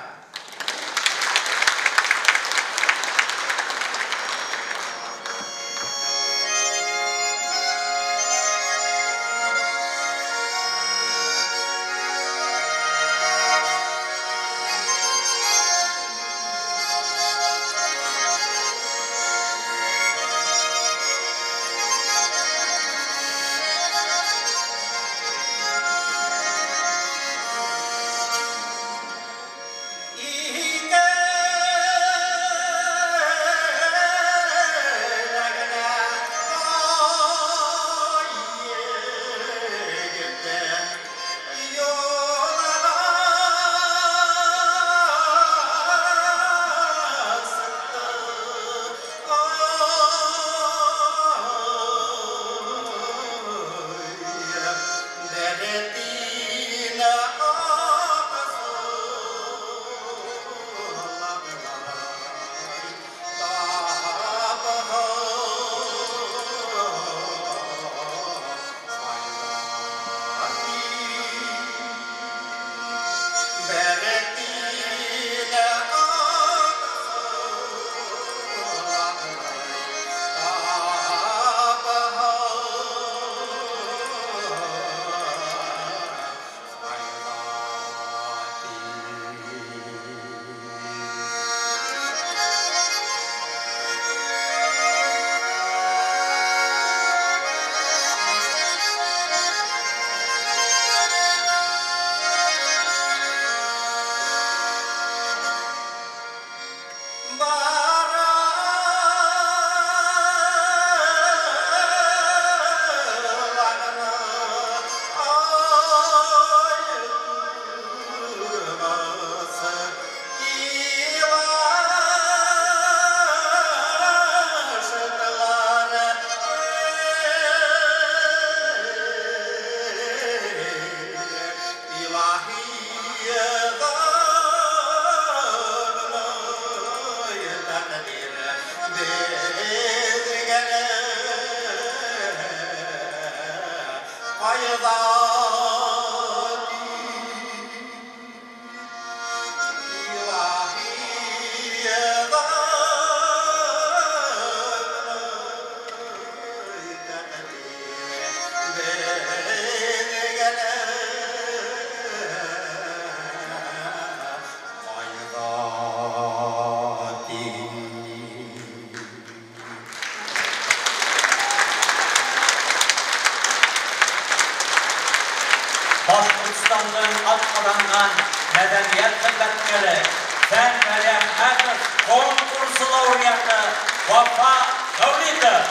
Башкортстанның атказанган мәдәният хезмәткәре Фән Вәлиәхмәтов конкурсы лауреаты Вафа Мәүлитов,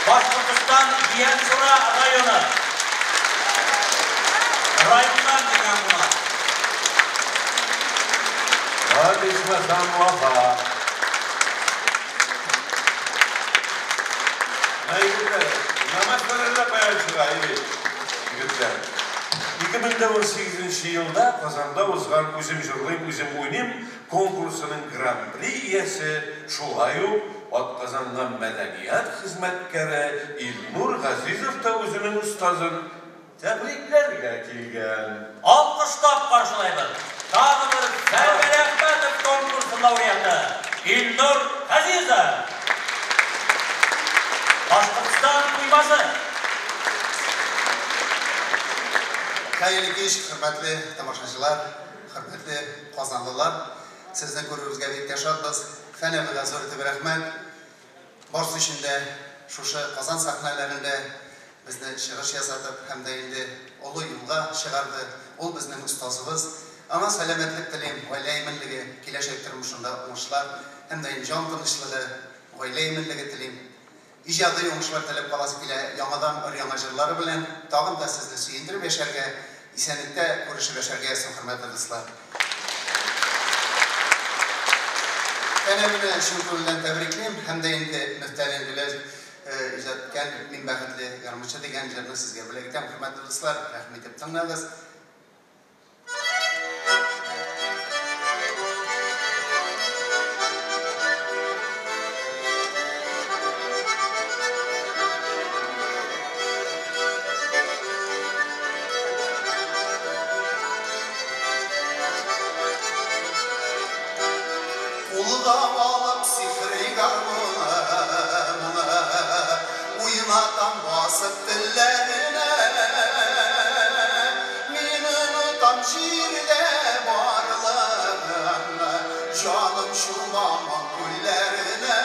Башкортстан Җиәнсура районы. Районнан килгән кунак. Вот ичмасам Вафа. Менә егетләр, намазларны да каян чыга, егетләр. 2018 елда Казанда узган Үзем җырлыйм, үзем уйныйм конкурсының гран-при иясе, шулай ук атказанган мәдәният хезмәткәре Илнур Газизов та үзенең остазын тәбрикләргә килгән. Алкышлап каршылайбыз. Тагы бер Фән Вәлиәхмәтов конкурсы лауреаты Илнур Газизов. Башкортстан Туймазы. Хәерле кич, хөрмәтле тамашачылар, хөрмәтле казанлылар. Сезне күрүебезгә бик тә шатбыз. Фән абыйга зур итеп рәхмәт. Барсы өчен дә шушы Казан сәхнәләрендә безне чыгыш ясатып һәм дә инде олы юлга чыгарды. Ул безнең остазыбыз. Аңа сәламәтлек телим, гаилә иминлеге, киләчәк тормышында уңышлар һәм дә инде җан тынычлыгы, гаилә иминлеге телим. Иҗади уңышлар теләп каласы килә, яңадан өр-яңа җырлары белән тагын да сезне сөендереп яшәргә, исәнлектә күрешеп яшәргә язсын, хөрмәтле дуслар. Әнә чын күңелдән тәбриклим һәм дә инде Мөфтәлин Гыйләҗев иҗат иткән Мин бәхетле гармунчы дигән җырны сезгә бүләк итәм. Хөрмәтле дуслар, рәхим итеп тыңлагыз. Кулга алып сихри гармунымны, уйнатам басып телләренә. Мин онытам җирдә барлыгымны, җаным чума моң күлләренә.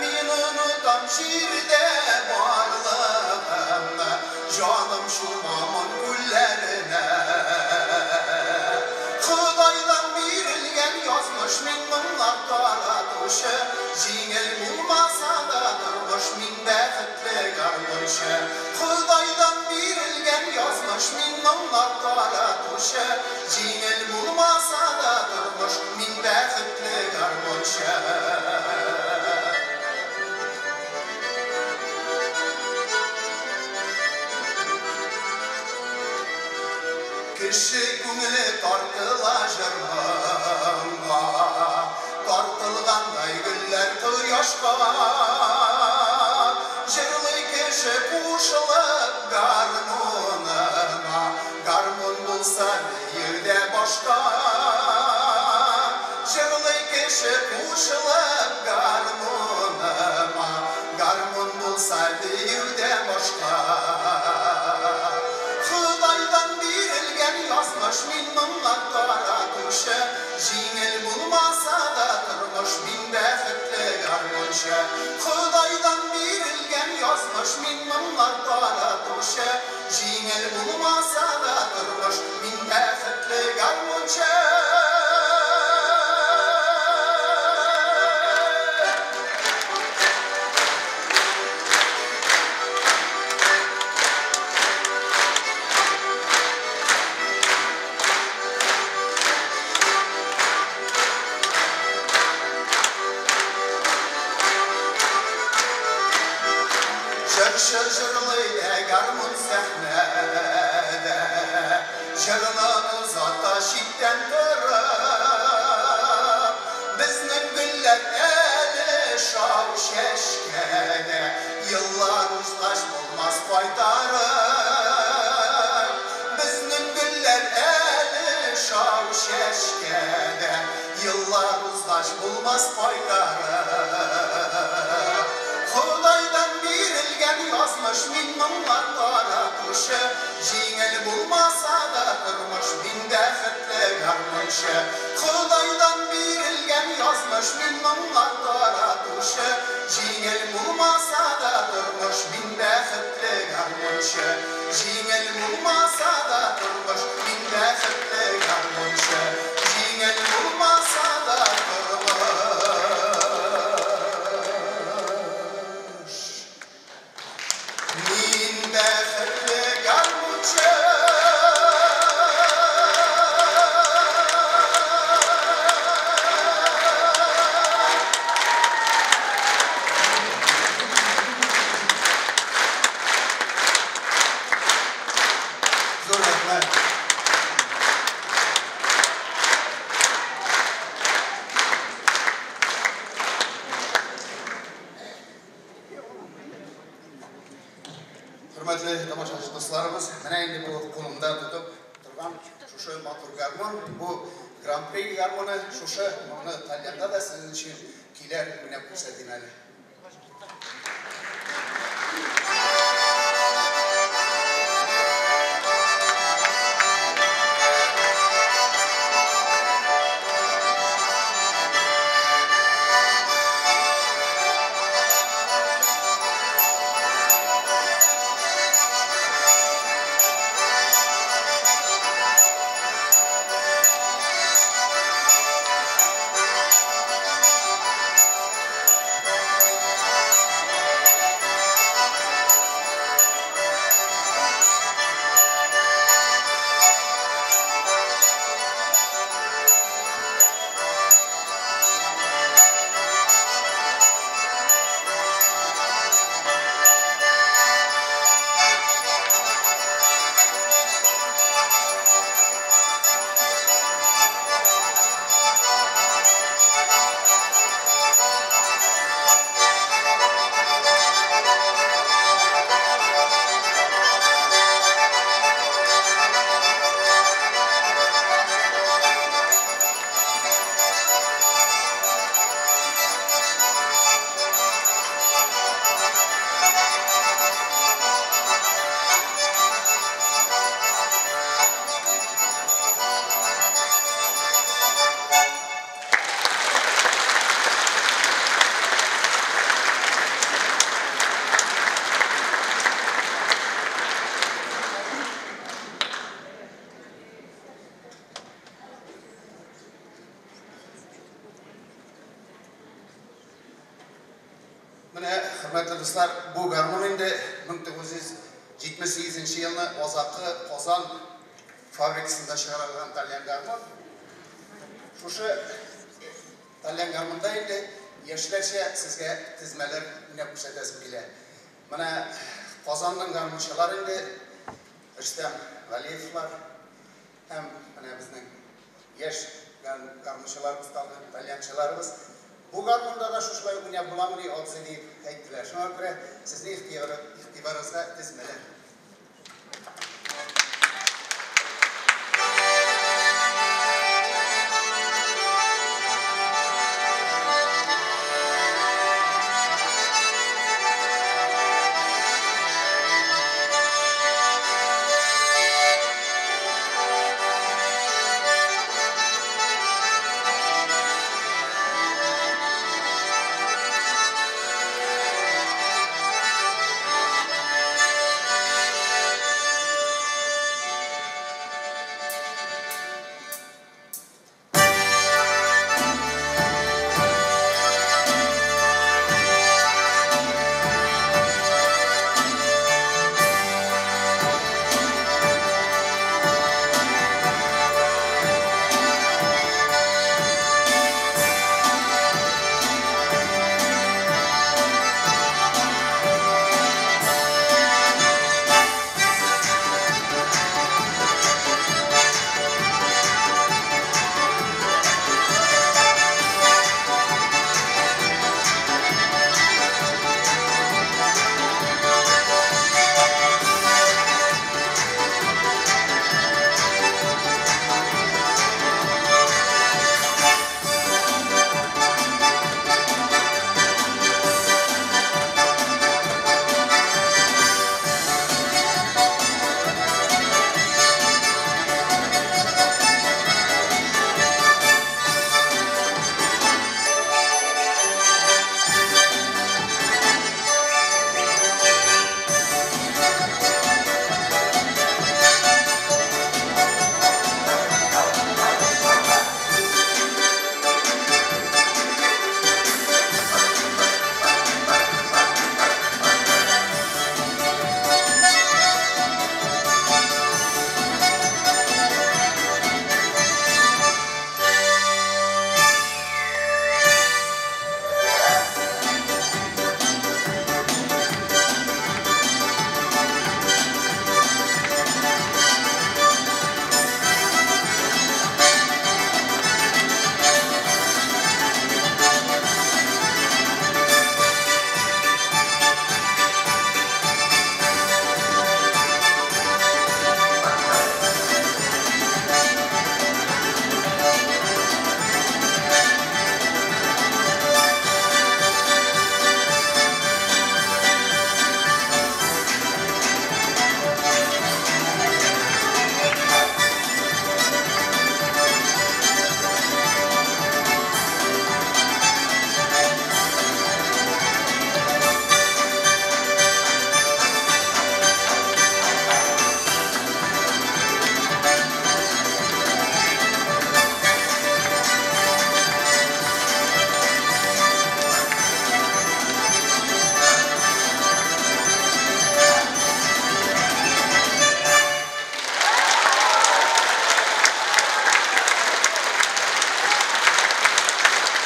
Мин онытам җирдә барлыгымны, җаным чума моң күлләренә. Ходайдан бирелгән язмыш мин моңнар таратучы, җиңел булмаса да тормыш мин бәхетле гармунчы. Ходайдан бирелгән язмыш мин моңнар таратучы, җиңел булмаса да тормыш мин бәхетле гармунчы. Кеше күңеле тартыла җыр-моңга, тартылгандай гөлләр кояшка. Җырлый кеше кушылып гармунына, гармун булса биюдә башка. Җырлый кеше кушылып гармуныма, гармун булса биюдә башка. Ходайдан бирелгән язмыш мин моңнар таратучы, җиңел булмаса да тормыш мин бәхетле гармунчы. Ходайдан бирелгән язмыш мин моңнар таратучы, җиңел булмаса да тормыш мин бәхетле гармунчы. Җырчы җырлый да гармун сәхнәдә, җырны озата читтән торып. Безнең гөлләр әле шау чәчкәдә, еллар узгач булмас кайтарып. Безнең гөлләр әле шау чәчкәдә, еллар узгач булмас кайтарып. Ходайдан бирелгән язмыш мин моңнар таратучы, җиңел булмаса да тормыш мин бәхетле гармунчы. Ходайдан бирелгән язмыш мин моңнар таратучы, җиңел булмаса да тормыш мин бәхетле гармунчы. Җиңел булмаса да тормыш мин бәхетле гармунчы. Җиңел булмаса да тормыш мин бәхетле гармунчы. Зур рәхмәт. Хөрмәтле тамашачы дусларыбыз, менә инде бу кулымда тотып торган шушы матур гармун, бу Гран-при гармуны, шушы моңны тальянда да сезнең өчен көйләр уйнап күрсәтим әле. Менә, хөрмәтле дуслар, бу гармун инде 1978 нче елны азакы Казан фабрикасында чыгарылган тальян гармун. Шушы тальян гармунда инде яшьләрчә сезгә тезмәләр уйнап күрсәтәсем килә. Менә Казанның гармунчылары инде Рөстәм Галиевлар һәм менә безнең яшь гармунчыларыбыз, тальянчыларыбыз. Бу гармунда да шушылай уйнап буламыни, абзый, дип әйттеләр. Шуңа күрә сезнең игътибарыгызга тезмәләр.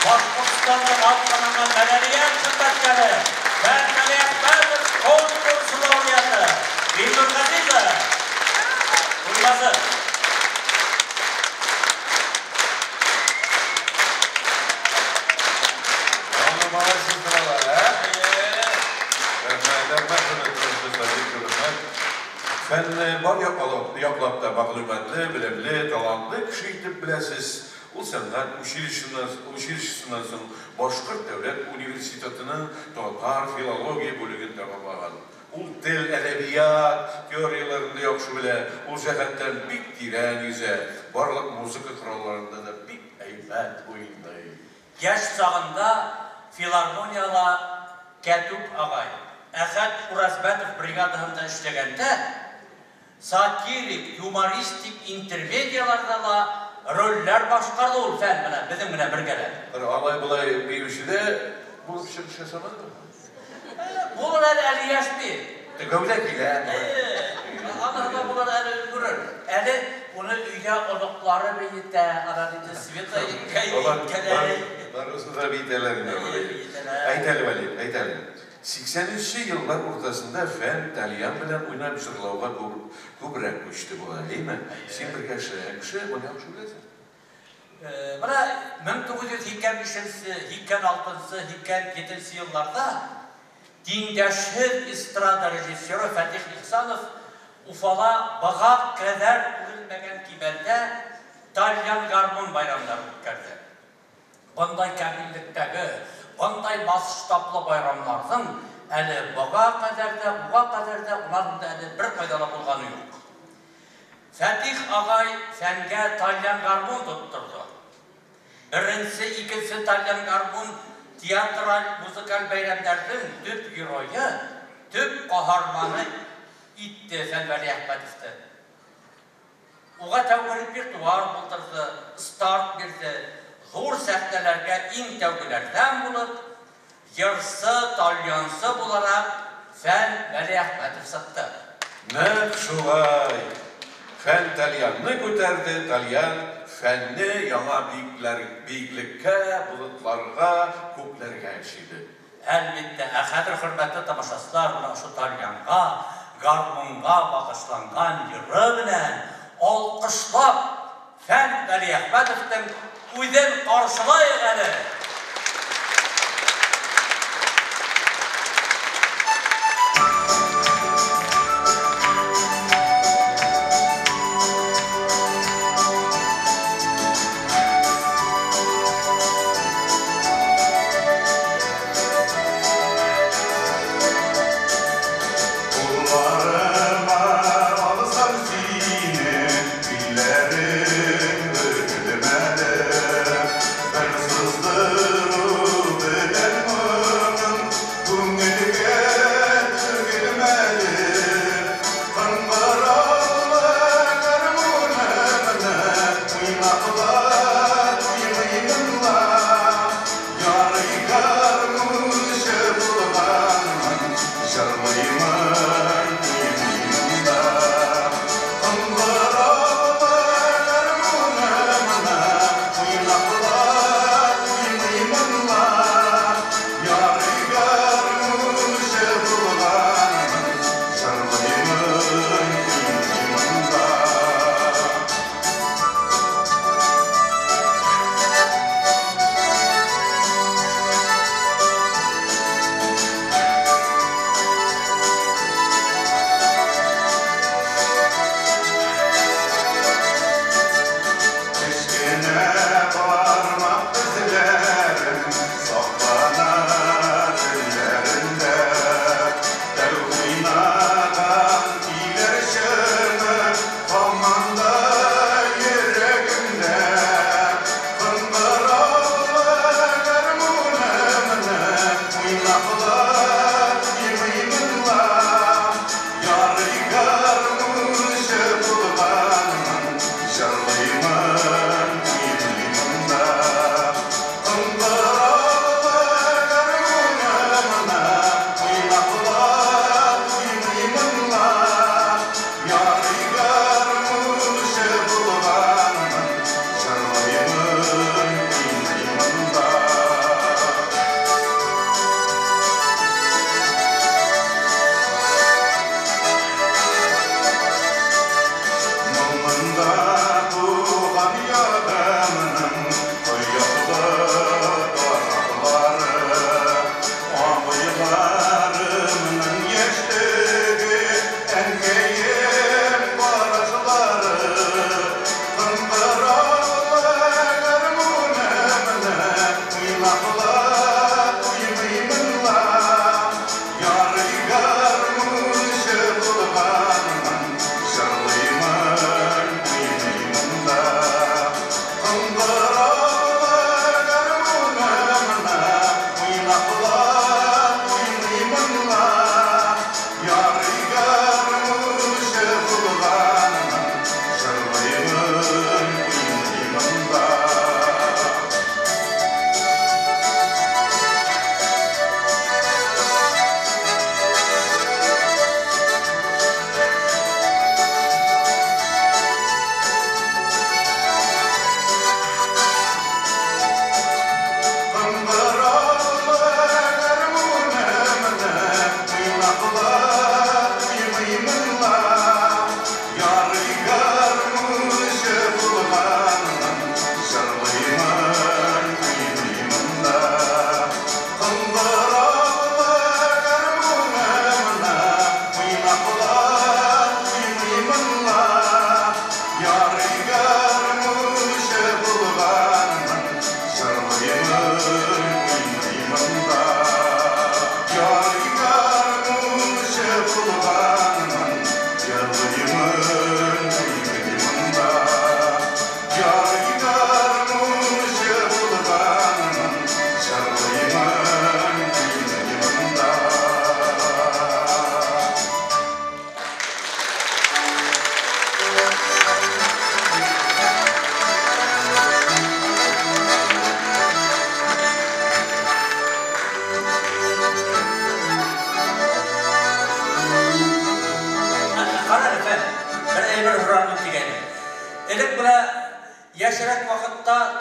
Башкортстанның атказанган мәдәният хезмәткәре Фән Галиәхмәтов конкурсы лауреаты Илнур Газизов. Туймазы. Аны молодцы торалар, ә? Рәхмәт, рәхмәт, хөрмәтле дуслар, бик зур рәхмәт. Фәнне бар яклап та мәгълүматлы, белемле, талантлы кеше итеп беләсез. Ул сәнгать училищесыннан соң Башкорт дәүләт университетының татар филология бүлеген тәмамлаган. Ул тел, әдәбият теорияләрен дә яхшы белә, ул җәһәттән бик тирән йөзә, барлык музыка коралларында да бик әйбәт уйный. Яшь чагында филармониядә Кәтүп агай, Әхәт Уразмәтов бригадаһында эшләгәндә, Сатирик, юмористик интермедияләрдә ла рольләр башкарды ул Фән менә безнең белән бергәләп. Бер алай-болай биюче дә булып чыгыш ясамадымы? Булыр әле, әле яшь бит. Гәүдә килә. Аны да булыр әле өлгерер. Әле уны өйдә оныклары биетә, ана диде Света җиткәләре. Барысын да биетәләр инде. Әйт әле, Валид, әйт әле. 80нче еллар уртасында Фән тальян белән уйнап җырлауга күбрәк күчте була, әйеме? Син бергә эшләгән кеше, моны яхшы беләсең. Менә 1985-нче, 86-нчы, 87-нче елларда тиңдәшсез эстрада режиссеры Фәтих Ихсанов Уфада быга кадәр күрелмәгән кимәлдә тальян гармун байрамнары үткәрде. Бындай камиллектәге, бындай масштаблы байрамнарның әле быга кадәр дә, уга кадәр дә, унан да әле беркайда да булганы юк. Фәтих агай Фәнгә тальян гармун тоттырды. Беренче, икенче тальян гармун театраль, музыкаль бәйрәмнәрнең төп герое, төп каһарманы итте Фән Вәлиәхмәтовны. Уга тәүге репертуар булдырды, старт бирде, зур сәхнәләргә иң тәүгеләрдән булып, йырсы, тальянсы буларак Фән Вәлиәхмәтов сыкты. Нәкъ шулай! Фән тальянны күтәрде, тальян Фәнне яңа биекләр, биеклеккә, болытларга, күкләргә чөйде. Әлбиттә, ә хәзер, хөрмәтле тамашачылар, менә ошо тальянга, гармунга багышланган йыры белән алкышлап Фән Вәлиәхмәтовның үзен каршылаек әле! Кулларыма алсам сине, билләрең бөгелмәде. Бер сызды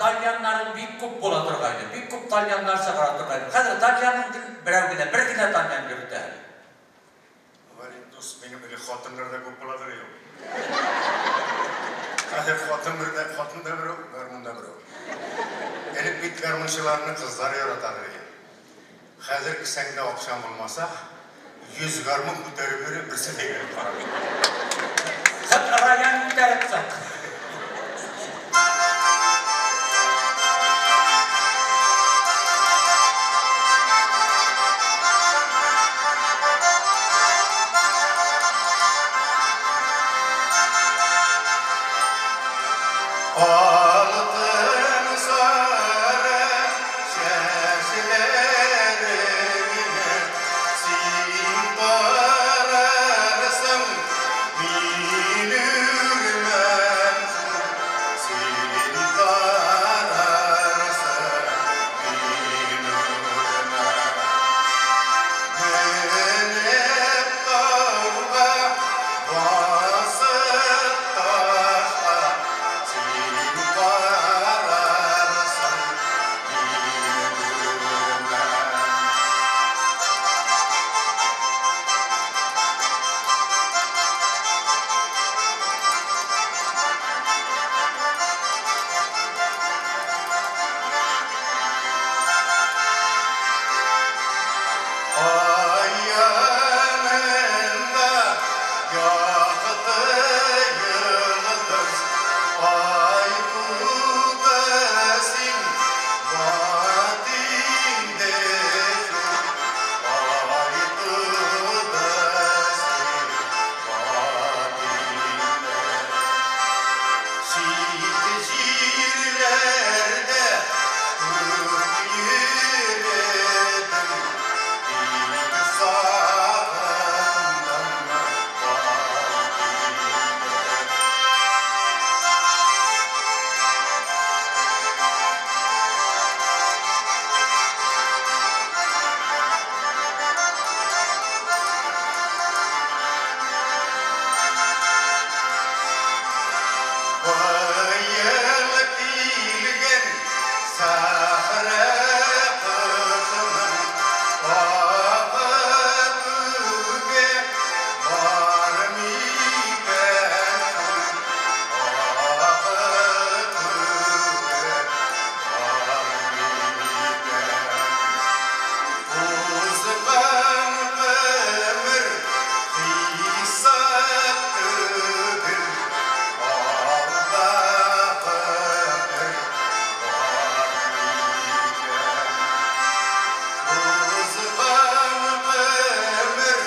тальяннарың бик күп була торгайны, бик күп тальяннар чыгара торгайны. Хәзер тальяның берәү генә, бер генә тальян йөртә. Валид дус, минем элек хатыннар да күп буладыр юк. Хәзер хатын бер дә, хатын да берәү, гармун да берәү. Элек бит гармунчыларны кызлар яратадыр иде. Хәзер кесәңдә акчаң булмаса, 100 гармун күтәреп йөри, берсе дә килеп карамый. Хат рояль күтәреп чык. Алтын сары чәчләреңне син тарарсың, мин үрмәм син тарарсың, мин үрмәм. Менеп тауга, басып ташка, син карарсың, мин үрмәм. Ay yanında yaktı yıldız, ay tudasin vadinde ay tudasin vadinde. Şiit şiirlerde kırk yürüdüm, bir sağından kalbimde. Быел килгән сахра кышының агы түге бар микән соң? Агы түге бар микән? Узган гомер хисап түгел, алда гомер бар микән? Узган гомер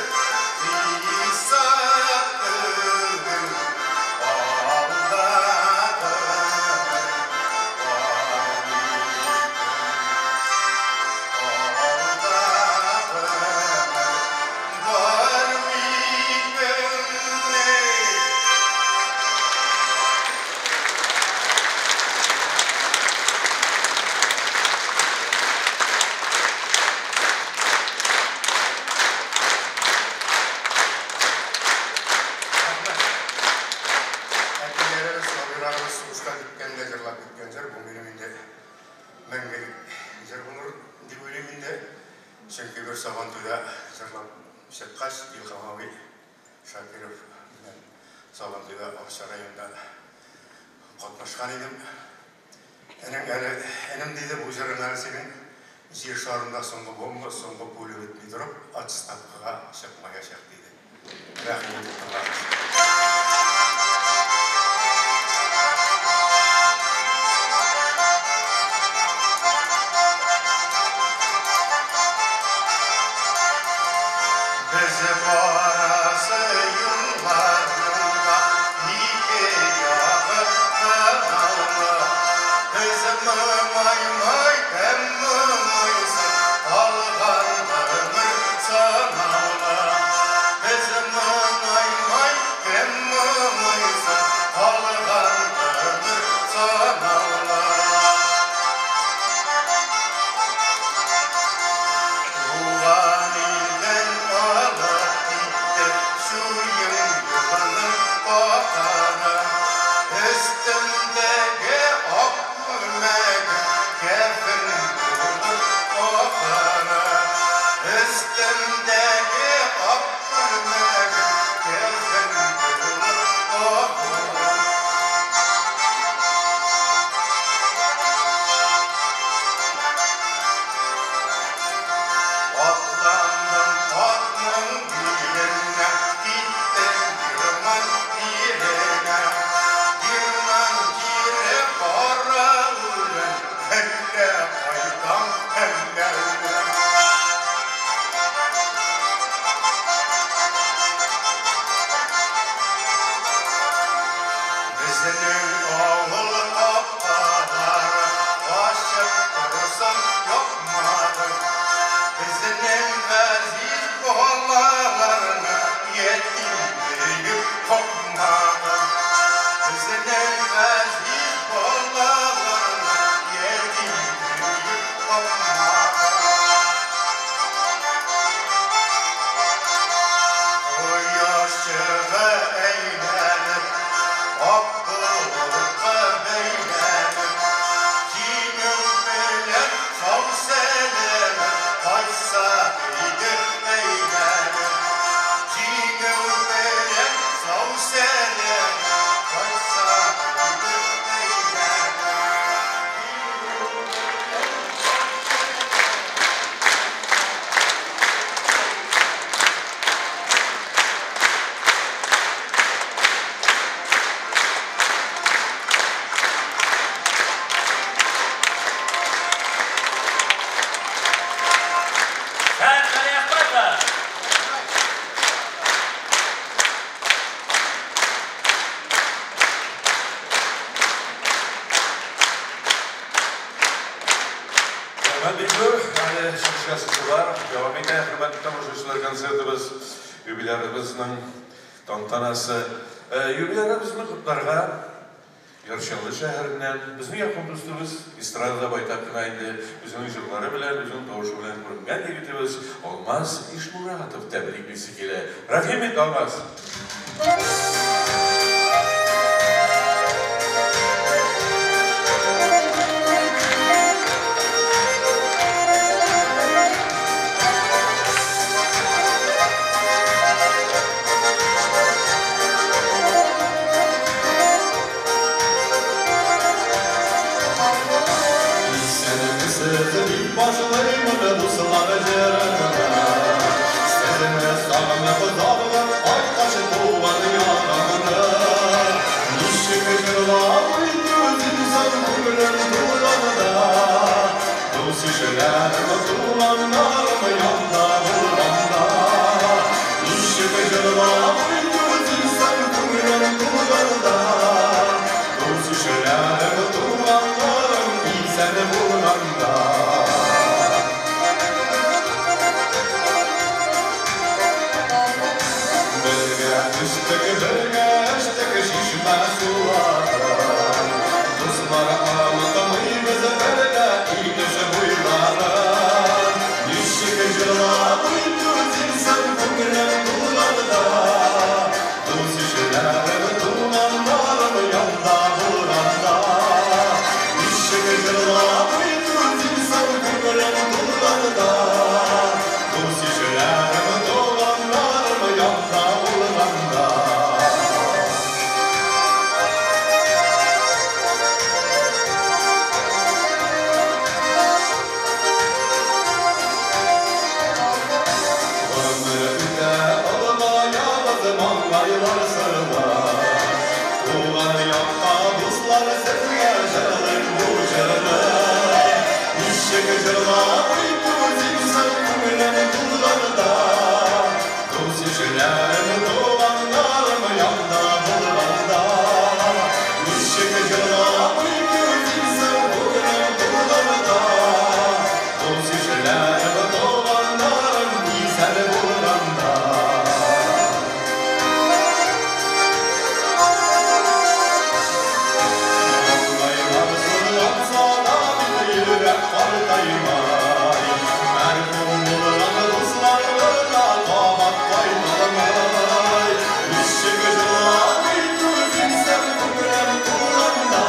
хисап түгел, алда гомер бар микән? Алда гомер бар микән? Әтиләребез, абыйларыбыз сугышка киткәндә җырлап киткән җыр, бу минем инде мәңгелек җыр булыр дип уйлыйм инде. Чөнки бер Сабантуйда җырлап чыккач, Илһам абый Шакиров белән Сабантуйда Арча районында катнашкан идем. Энем әле, энем диде, бу җырың әле синең җир шарында соңгы бомба, соңгы пуля бетми торып, отставкага чыкмаячак диде. Рәхим итеп тыңлагыз. Без барасы юлларның да ике ягы канаулы. Без май-май, кем моңайсын, калган гомер санаулы. Без май-май, кем моңайсын, калган гомер санаулы. Туган илдән алып китте чуен юлының катаны. Өстемдәге ак күлмәгем Рәхмәт бик зур. Әле чыгыш ясыйсы бар. Дәвам итә, хөрмәтле тамашачылар, концертыбыз, юбилярыбызның тантанасы. Юбилярыбызны котларга Яр Чаллы шәһәреннән безнең якын дустыбыз, эстрадада байтак кына инде үзенең җырлары белән, үзенең тавышы белән күренгән егетебез Алмаз Ишмуратов тәбриклисе килә. Рәхим ит, Алмаз! Исәнмесез дип башлыймын дуслар җырымны. Сезне сагынып зарлап кайткач туган ягымны. Ничек җырламый түзимсең күңелем тулганда. Дус ишләрем, туганнарым янда булганда. Ничек җырламый түзимсең күңелем тулганда. Дус ишләрем, туганнарым исән булганда. Бергә үстек, бергә эчтек чишмә суларын. Дуслар онытмыйбыз бергә инеш буйларын. Ничек җырламый түзимсең күңелем тулганда. Дус ишләрем, туганнарым янда булганда. Ничек җырламый түзимсең күңелем тулганда. Дус ишләрем, туганнарым янда булганда. Гомер үтә, олыгаябыз, маңгайлар сырыла. Туган якка, дуслар, сезгә җырлыйм бу җырны. Ничек җырламый түзимсең күңелем тулганда. Дус ишләрем, туганнарым янда булганда. Ничек җырламый түзимсең күңелем тулганда. Дус ишләрем, туганнарым исән булганда. Маңгайлар сырланса да бит йөрәк картаймай. Мәрхүм булган дуслар гына кабат кайталмай. Ничек җырламый түзимсең күңелем тулганда.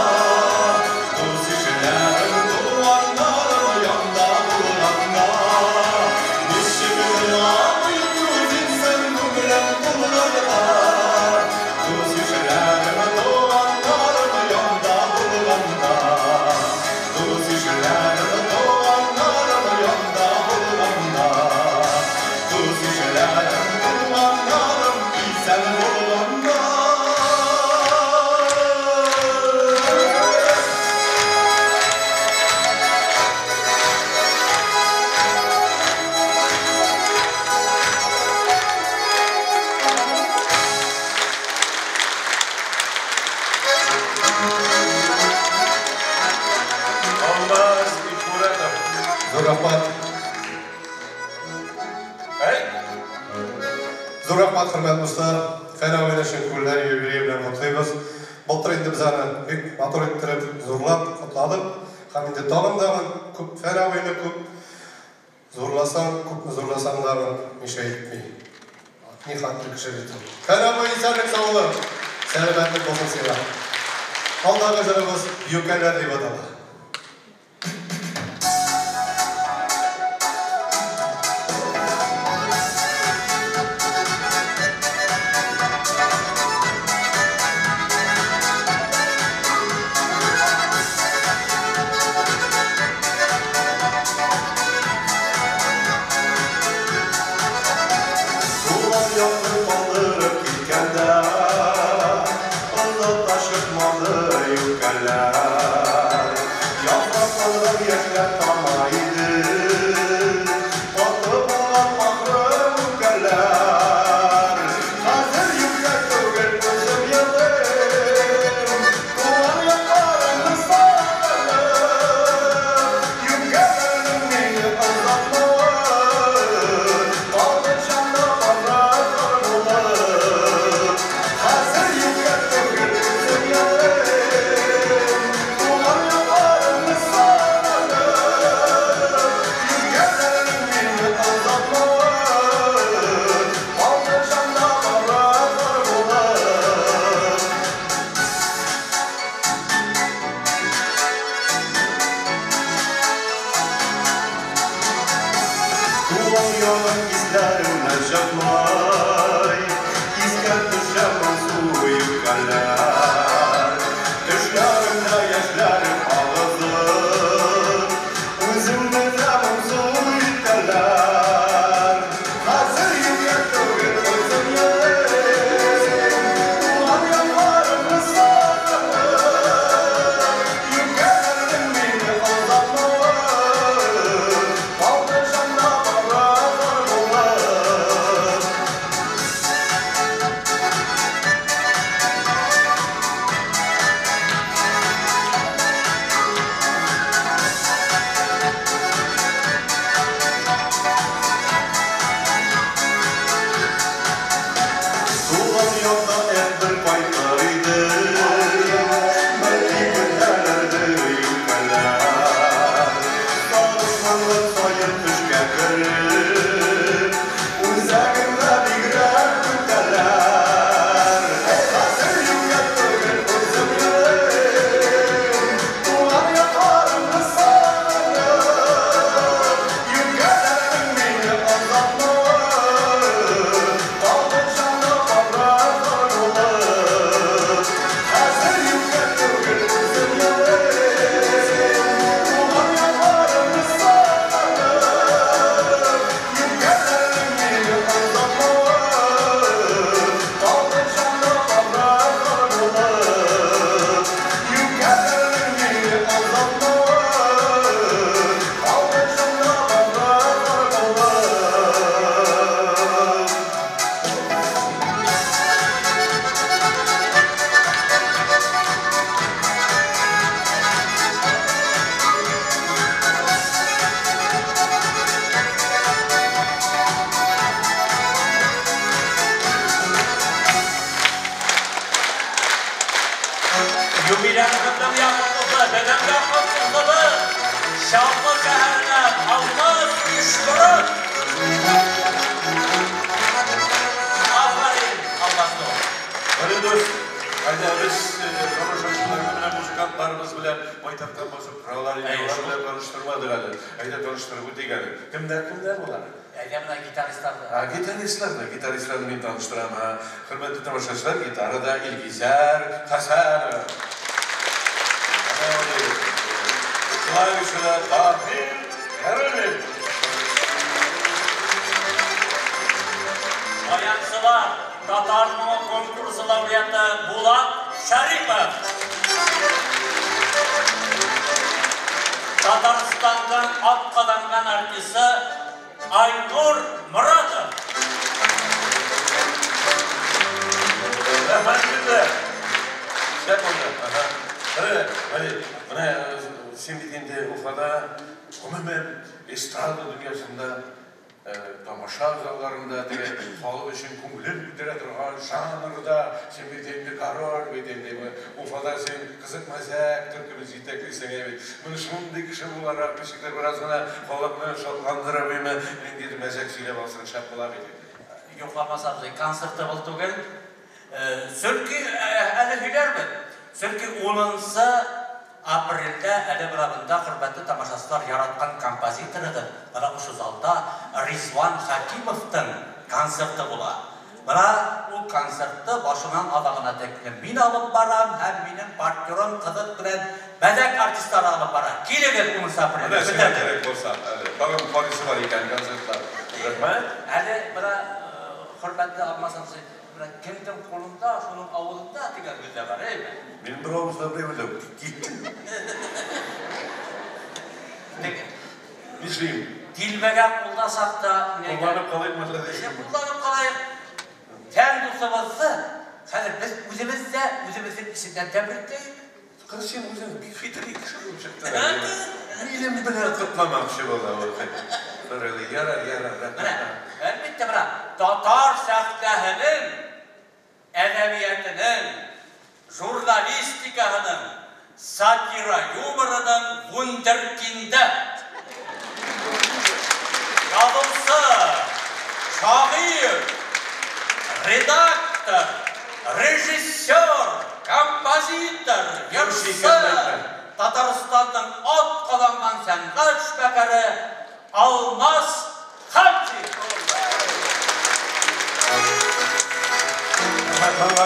Дус ишләрем, туганнарым янда булганда. Ничек җырламый түзимсең күңелем тулганда. Дус ишләрем, туганнарым янда булганда. Дус ишләрем, туганнарым янда булганда. Дус ишләрем, туганнарым исән булганда. Алмаз Ишмуратов. Зур рәхмәт. Әй! Зур рәхмәт, хөрмәтле дуслар. Фән абыйны чын күңелдән юбилее белән котлыйбыз. Былтыр инде без аны бик матур иттереп, зурлап котладык. Һәм инде тагын да күп Фән абыйны күп зурласаң, күпме зурласаң да мешай итми. Ни хәтле кеше бит ул. Фән абый, исәнлек, саулык, сәламәтлек булсын сиңа. Алдагы җырыбыз Юкәләр дип атала. Туган якны калдырып киткәндә, озата чыкмады юкәләр. Яфраклардан яшьләр тама иде, каты булган ахры үпкәләр. Хәзер юкә түгел, үзем елыйм, туган якларымны сагынып. Юкәләрнең Туган ягым исләремнән чыкмай, Искә төшә моңсу юкәләр. Төшләремдә яшьләрем агызып, Үземне дә моңсу итәләр. Хәзер юкә түгел үземнең, Туган якларымны сагынып, Юкәләрнең мине озатмавы, Калды җанда бары зар булып. Туган якка эх бер кайтыр идем, Бәлки көтәләрдер юкәләр. Сагышманлык саен төшкә кереп, Үзәгемә бигрәк үтәләр. Хәзер юкә түгел үземнең, Туган якларымны сагынып, Юкәләрнең мине озатмавы, Калды җанда бары зар булып. Хәзер юкә түгел үземнең, Туган якларымны сагынып, Юкәләрнең мине озатмавы, Калды җанда бары зар булып. Юкәләрнең мине озатмавы, Калды җанда бары зар булып. Юбилярыбызның якынлысы, безнең якын дустыбыз, Чаллы шәһәреннән Алмаз Ишморат. Афәрин, Алмаз дус. Әле дус, әйдә без тамашачыларны менә музыкантларыбыз белән байтактан басып торалар инде, Әйе, алар шул. белән таныштырмадык әле. Әйдә таныштырып үтик әле. Кемнәр, кемнәр болар? Әйдә менә гитаристларны. А, гитаристларны, гитаристларны мин таныштырам, ха. Хөрмәтле тамашачылар, гитарада Илгизәр Хәсәнов. Клавишада Таһир Яруллин. Баянчылар, Татар моңы конкурсы лауреаты Булат Шарипов. Татарстанның атказанган артисты Айнур Моратов. Рәхмәт егетләр. Шәп булды. Ага. Менә, Вали, менә син бит инде Уфада, гомумән, эстрада дөньясында, тамаша залларында теге халык өчен күңелен күтәрә торган жанрда син бит инде король бит инде. Уфада син кызык мәзәк төркемен җитәклисең бит. Менә шундый кеше буларак ничектер бераз гына халыкны шатландырып, әйме, ниндидер мәзәк сөйләп алсаң шәп була бит инде. Юк, Алмаз абзый, концерты был түгел. Чөнки әле һөйләрбез. Чөнки 10 апрельдә әле менә монда хөрмәтле тамашачылар яраткан композиторыгыз, менә ошо залда Ризван Хакимовтың концерты була. Менә ул концертты башынан азагына тиклем мин алып барам һәм минем партнерым кызык белән мәзәк артистлары алып бара. Килегез 10 апрельдә. Менә сиңа кирәк булса, әле тагын карыйсы бар икән концертлар. Рәхмәт. Әле менә хөрмәтле Алмаз абзый, менә кемнең кулында, шуның авызында дигән сүз дә бар, әйме? Мин бер авызда берәү киттем. Тик Нишлим? Дилбегә кулдасак та, Кулланып калыйкмы әллә дисең? Кулланып калыйк. Фән дусыбызны хәзер без үзебез дә үзебезнең исемнән тәбрикләйек. Кыз, син үзең бик хитрый кеше булып чыктың. Минем белән котламакчы була ул. Ярар, ярар, ярар. Менә, әлбәттә, менә татар сәхнәһенең, әдәбиятының, журналистикаһының, сатира юморының вундеркинды. Язучы, шагыйрь, редактор, режиссер, композитор, җырчы, Татарстанның атказанган сәнгать эшмәкәре Алмаз Хәмзин. Моңа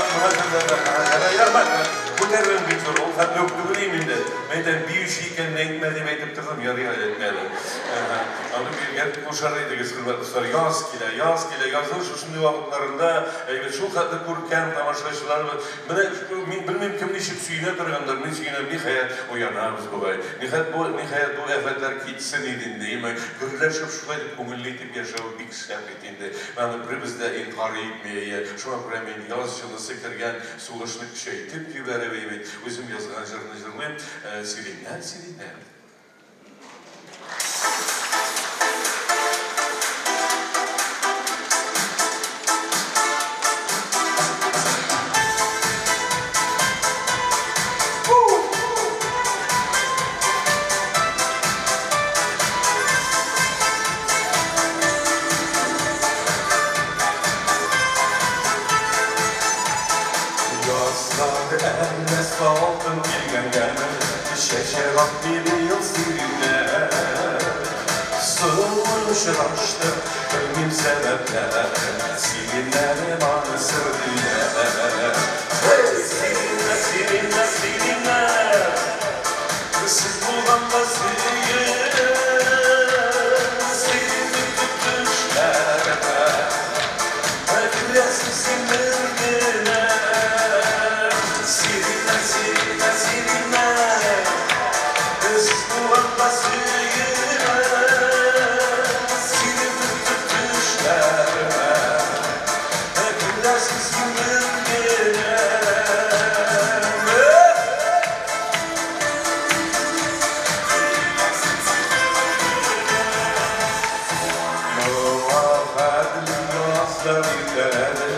рәхмәт. Күтәрүем бик зур. Ул хәтле үк түгел инде. Мин әйтәм, биюче икәнен әйтмә дип әйтеп тордым, ярый әле әйтмәде. Аны биргә кушар идегез, хөрмәтле дуслар. Яз килә, яз килә. Язның шушындый вакытларында әйбәт шул хәтле күркәм тамашачылар. Менә мин белмим, кем ничек сөенә торгандыр. Мин сөенәм, ниһаять, уянабыз бугай. Ниһаять бу, ниһаять бу афәтләр китсен иде инде. Имә гөрләшеп шулай дип күңелле итеп яшәү бик шәп бит инде. Аны беребез дә инкарь итми. Шуңа күрә мин яз җылысы кергән сулышны көчәйтеп җибәреп, әйбәт, үзем язган җырны җырлыйм. Сириннәр, сириннәр. Язлар әллә салкын килгәнгәме, Чәчәк атмый быел сириннәр. Соң очраштык, белмим сәбәпләрен, Сириннәрем аны сөрделәр. Сириннәр, сириннәр, сириннәр, Сез булганга сөенәм, Сирин көтеп төшләремә, Керәсең син бер генә. Сириннәр, сириннәр, сириннәр, Сез булганга сөенәм, Сирин көтеп төшләремә, Керәсең син бер генә. Моңа хәтле язлар иртәләре,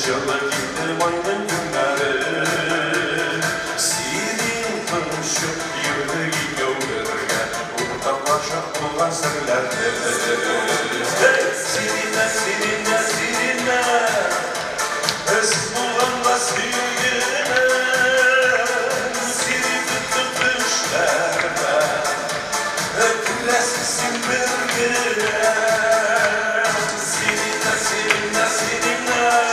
Җылы килде майның көннәре. Сирин тынчып йөрдек икәү бергә, Уртаклашып булган серләрне. Сириннәр, сириннәр, сириннәр, Сез булганга сөенәм, Сирин көтеп төшләремә, Керәсең син бер генә. Сириннәр, сириннәр, сириннәр,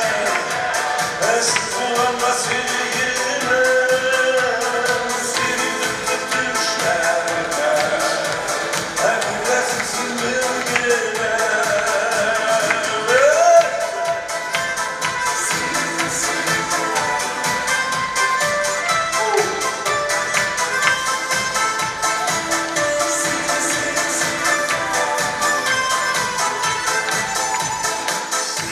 Сез булганга сөенәм, Сирин көтеп төшләремә, Керәсең син бер генә.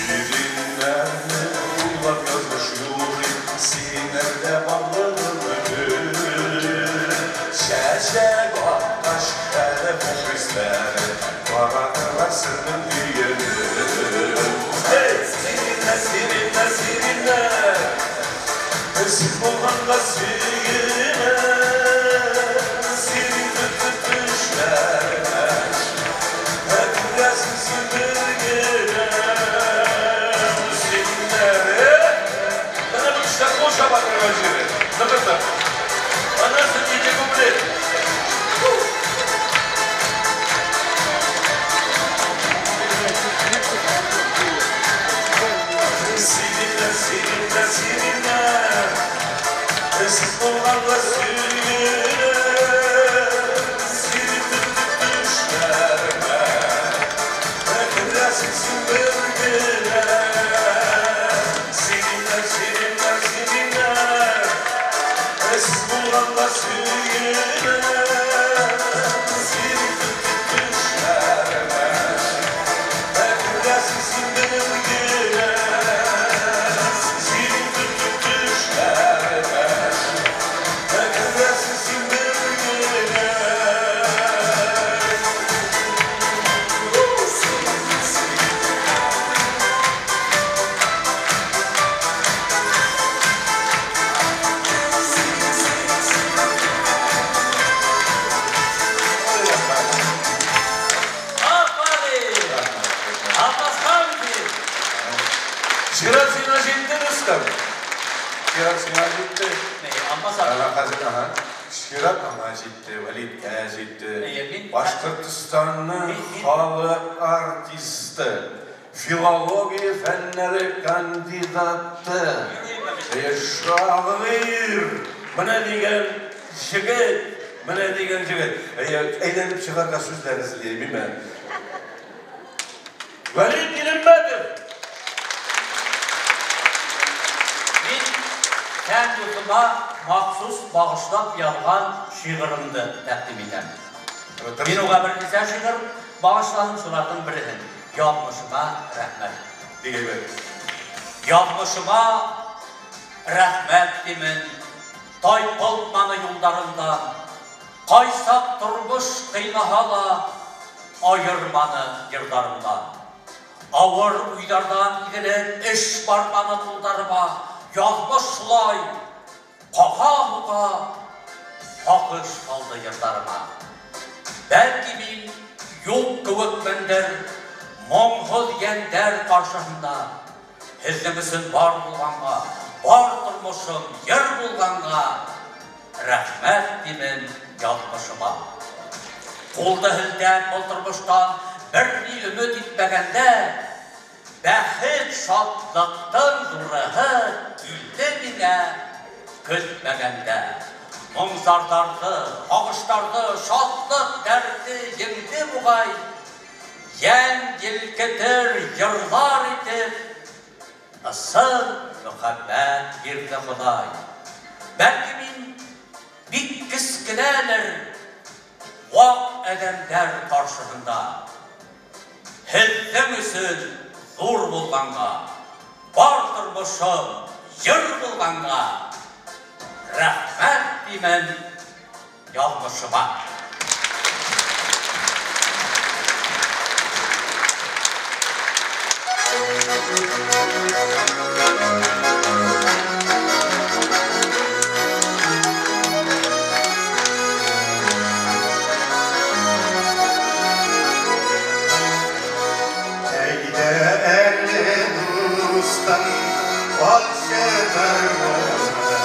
Сириннәрне уйлап язмыш юрый, Сириннәрдә барлыгы гөл. Чәчәк аткач әле бу хисләре, Каратырлар сезнең өене. Сириннәр, сириннәр, сириннәр, Сез булганга сөенәм, Сирин көтеп төшләремә, Керәсең син бер генә. Сириннәр. Менә бу төштә кул чаба торган җире. Ныгытып. Аннан ике куплет. Сириннәр, сириннәр, сириннәр, Сез булганга сөенәм, Сирин көтеп төшләремә, Керәсең син бер генә. Сириннәр, сириннәр, сириннәр, Сез булганга сөенәм, Сирин көтеп төшләремә, Керәсең син бер генә. Сирин көтеп төшләремә, Керәсең син бер генә. Афәрин! Алмазхан бир! Чират сиңа җитте, дустым. Чират сиңа җитте. Алмаз абый. Ага, хәзер, ага. Чират аңа җитте, Вәлидкә җитте. Әйе, мин- Башкортстанның халык артисты, филология фәннәре кандидаты. Шагыйрь, менә дигән җегет, менә дигән җегет. Әйләнеп чыгарга сүзләр эзлим, мин. Вәлид Килембәтов. Мин Фән дусыма махсус багышлап язган шигыремне тәкъдим итәм. Мин уга берничә шигырь багышладым, шуларның береһен. Язмышыма рәхмәт. Бик әйбәт. Язмышыма рәхмәт димен, тайпылманы юлдарымдан. Кайсак тормыш кыйнаһа ла, аерманы йырдарымдан. Авыр уйлардан изелеп, эш барманы кулдарыма. Язмыш шулай кага-суга, сагыш салды йырдарыма. Бәлки мин юк кебекмендер, моңсыз йәннәр каршысында. Һезнең өчен бар булганга, бар тормышым йыр булганга, рәхмәт димен язмышыма. Кулды һелтәп был тормыштан берни өмет итмәгәндә, бәхет шатлыктың зурыһы килде миңа көтмәгәндә. Моң-зарларды, һагышларды, шатлык дәрте җиңде бугай, йән елкетер йырлар итеп, ысын мөхәббәт бирде Ходай. Бәлки мин бик кечкенәдер вак адәмнәр каршысында. Һезнең өчен зур булганга, бар тормышым йыр булганга, рәхмәт димен язмышыма. Әйдә әле, дустым, алчы гармунны,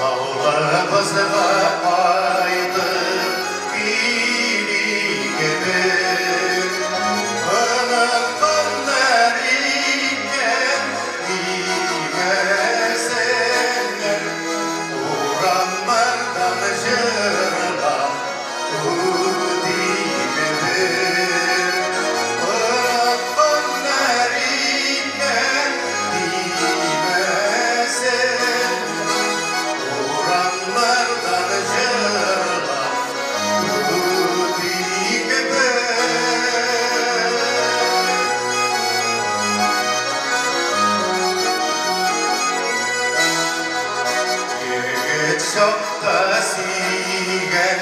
авылыбызга кайтып килик бер. Онытканнар икән димәсеннәр, урамнардан җырлап үтик бер. Онытканнар икән димәсеннәр, урамнардан җырлап үтик бер. Егет чакта сөйгән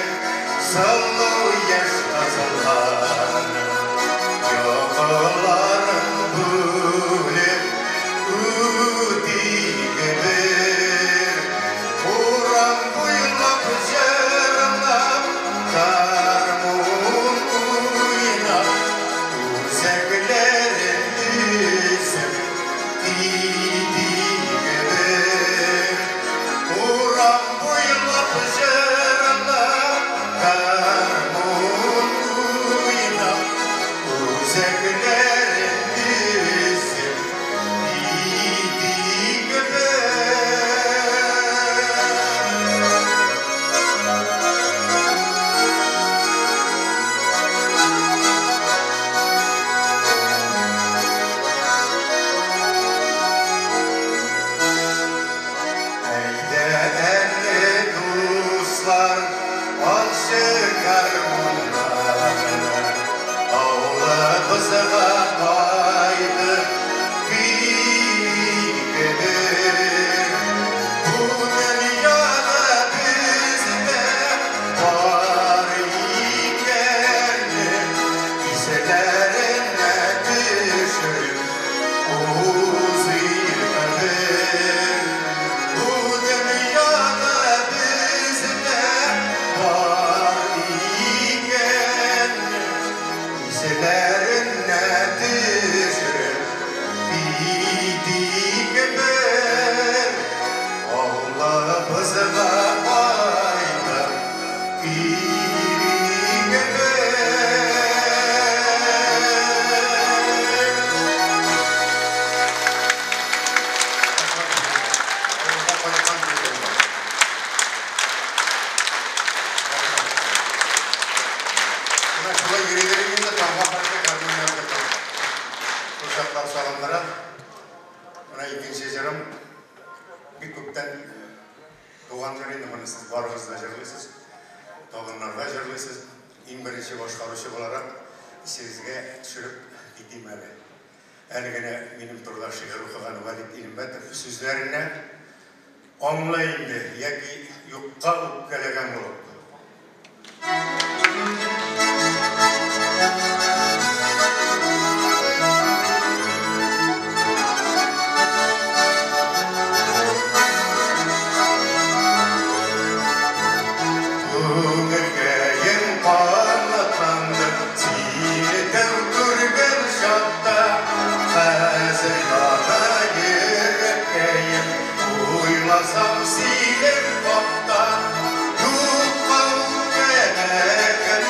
сылу яшь кызлар, йокыларын бүлеп үтик бер. Урам буйлап җырлап, гармун уйнап, үзәкләрен өзеп китик бер. Урам буйлап җырлап, гармун уйнап, үзәкләрен өзеп китик бер. Әйдә әле, дуслар, алчы гармуннар, авылыбызга кайтып килик бер. Бу дөньяда бездә бар икәнне исләренә төшереп узыйк бер. Бу дөньяда бездә бар икәнне исләренә төшереп китик бер. Авылыбызга кайтып килик бер. Шулай йөри инде таңга хәтле гармуннар тотып. Шул чаклар сагындыра. Менә икенче җырым бик күптән туган җыр инде, моны сез барыгыз да җырлыйсыз. Табыннарда җырлыйсыз. Иң беренче башкаручы буларак исегезгә төшереп китим әле. Әле генә минем турыда шигырь укыган Валид Илембәтов сүзләренә аңла инде яки юкка үпкәләгән булып. Күңелкәем канатланды, сине тәү күргән чакта. Хәзер яна йөрәккәем, уйласам синең хакта. Юкка үпкәләгән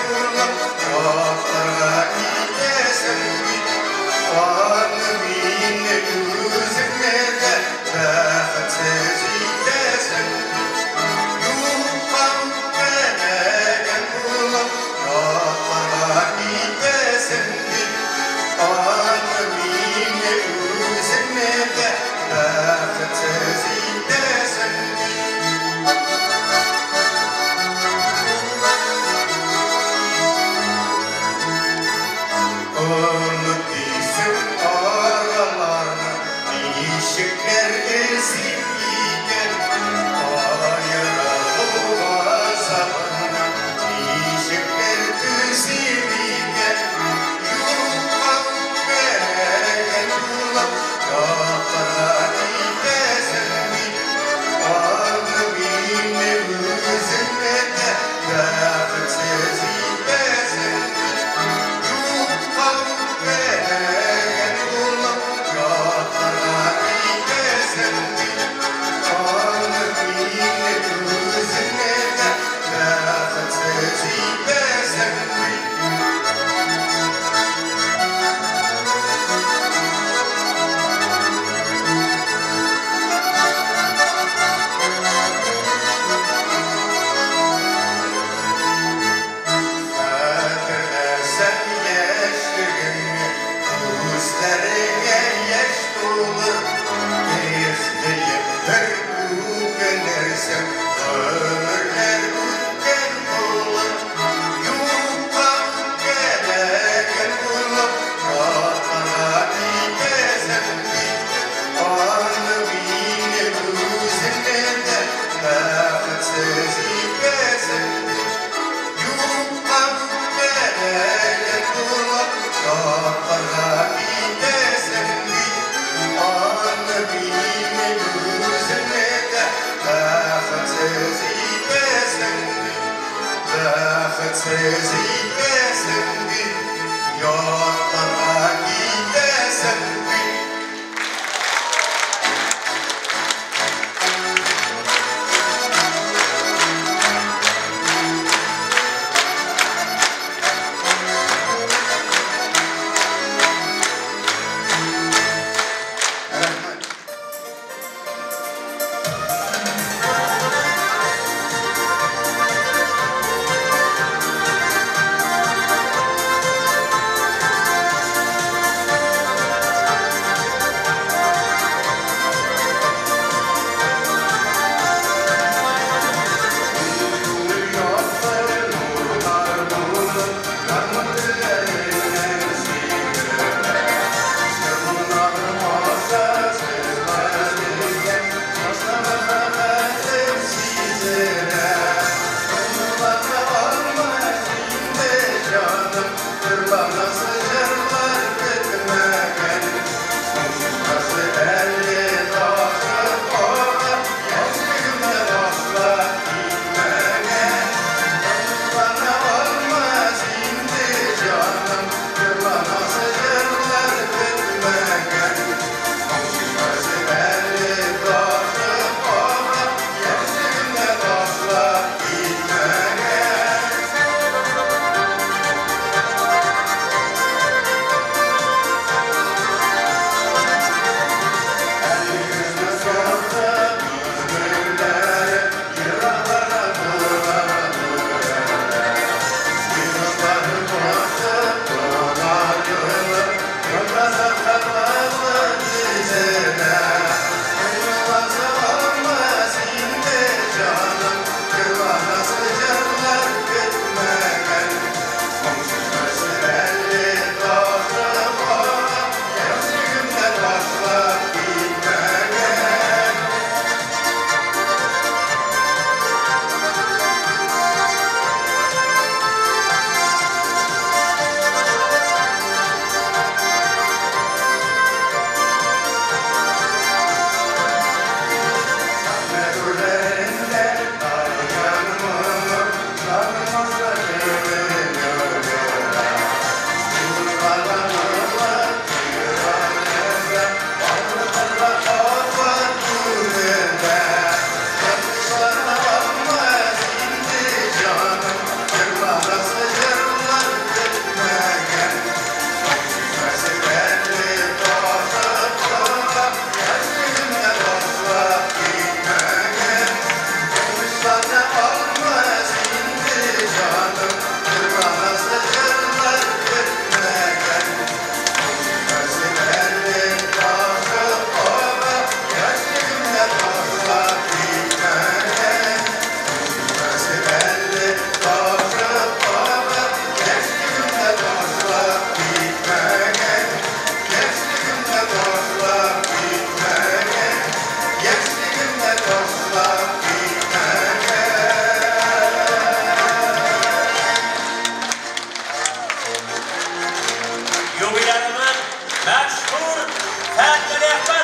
Рәхмәт, Галиәкбәр!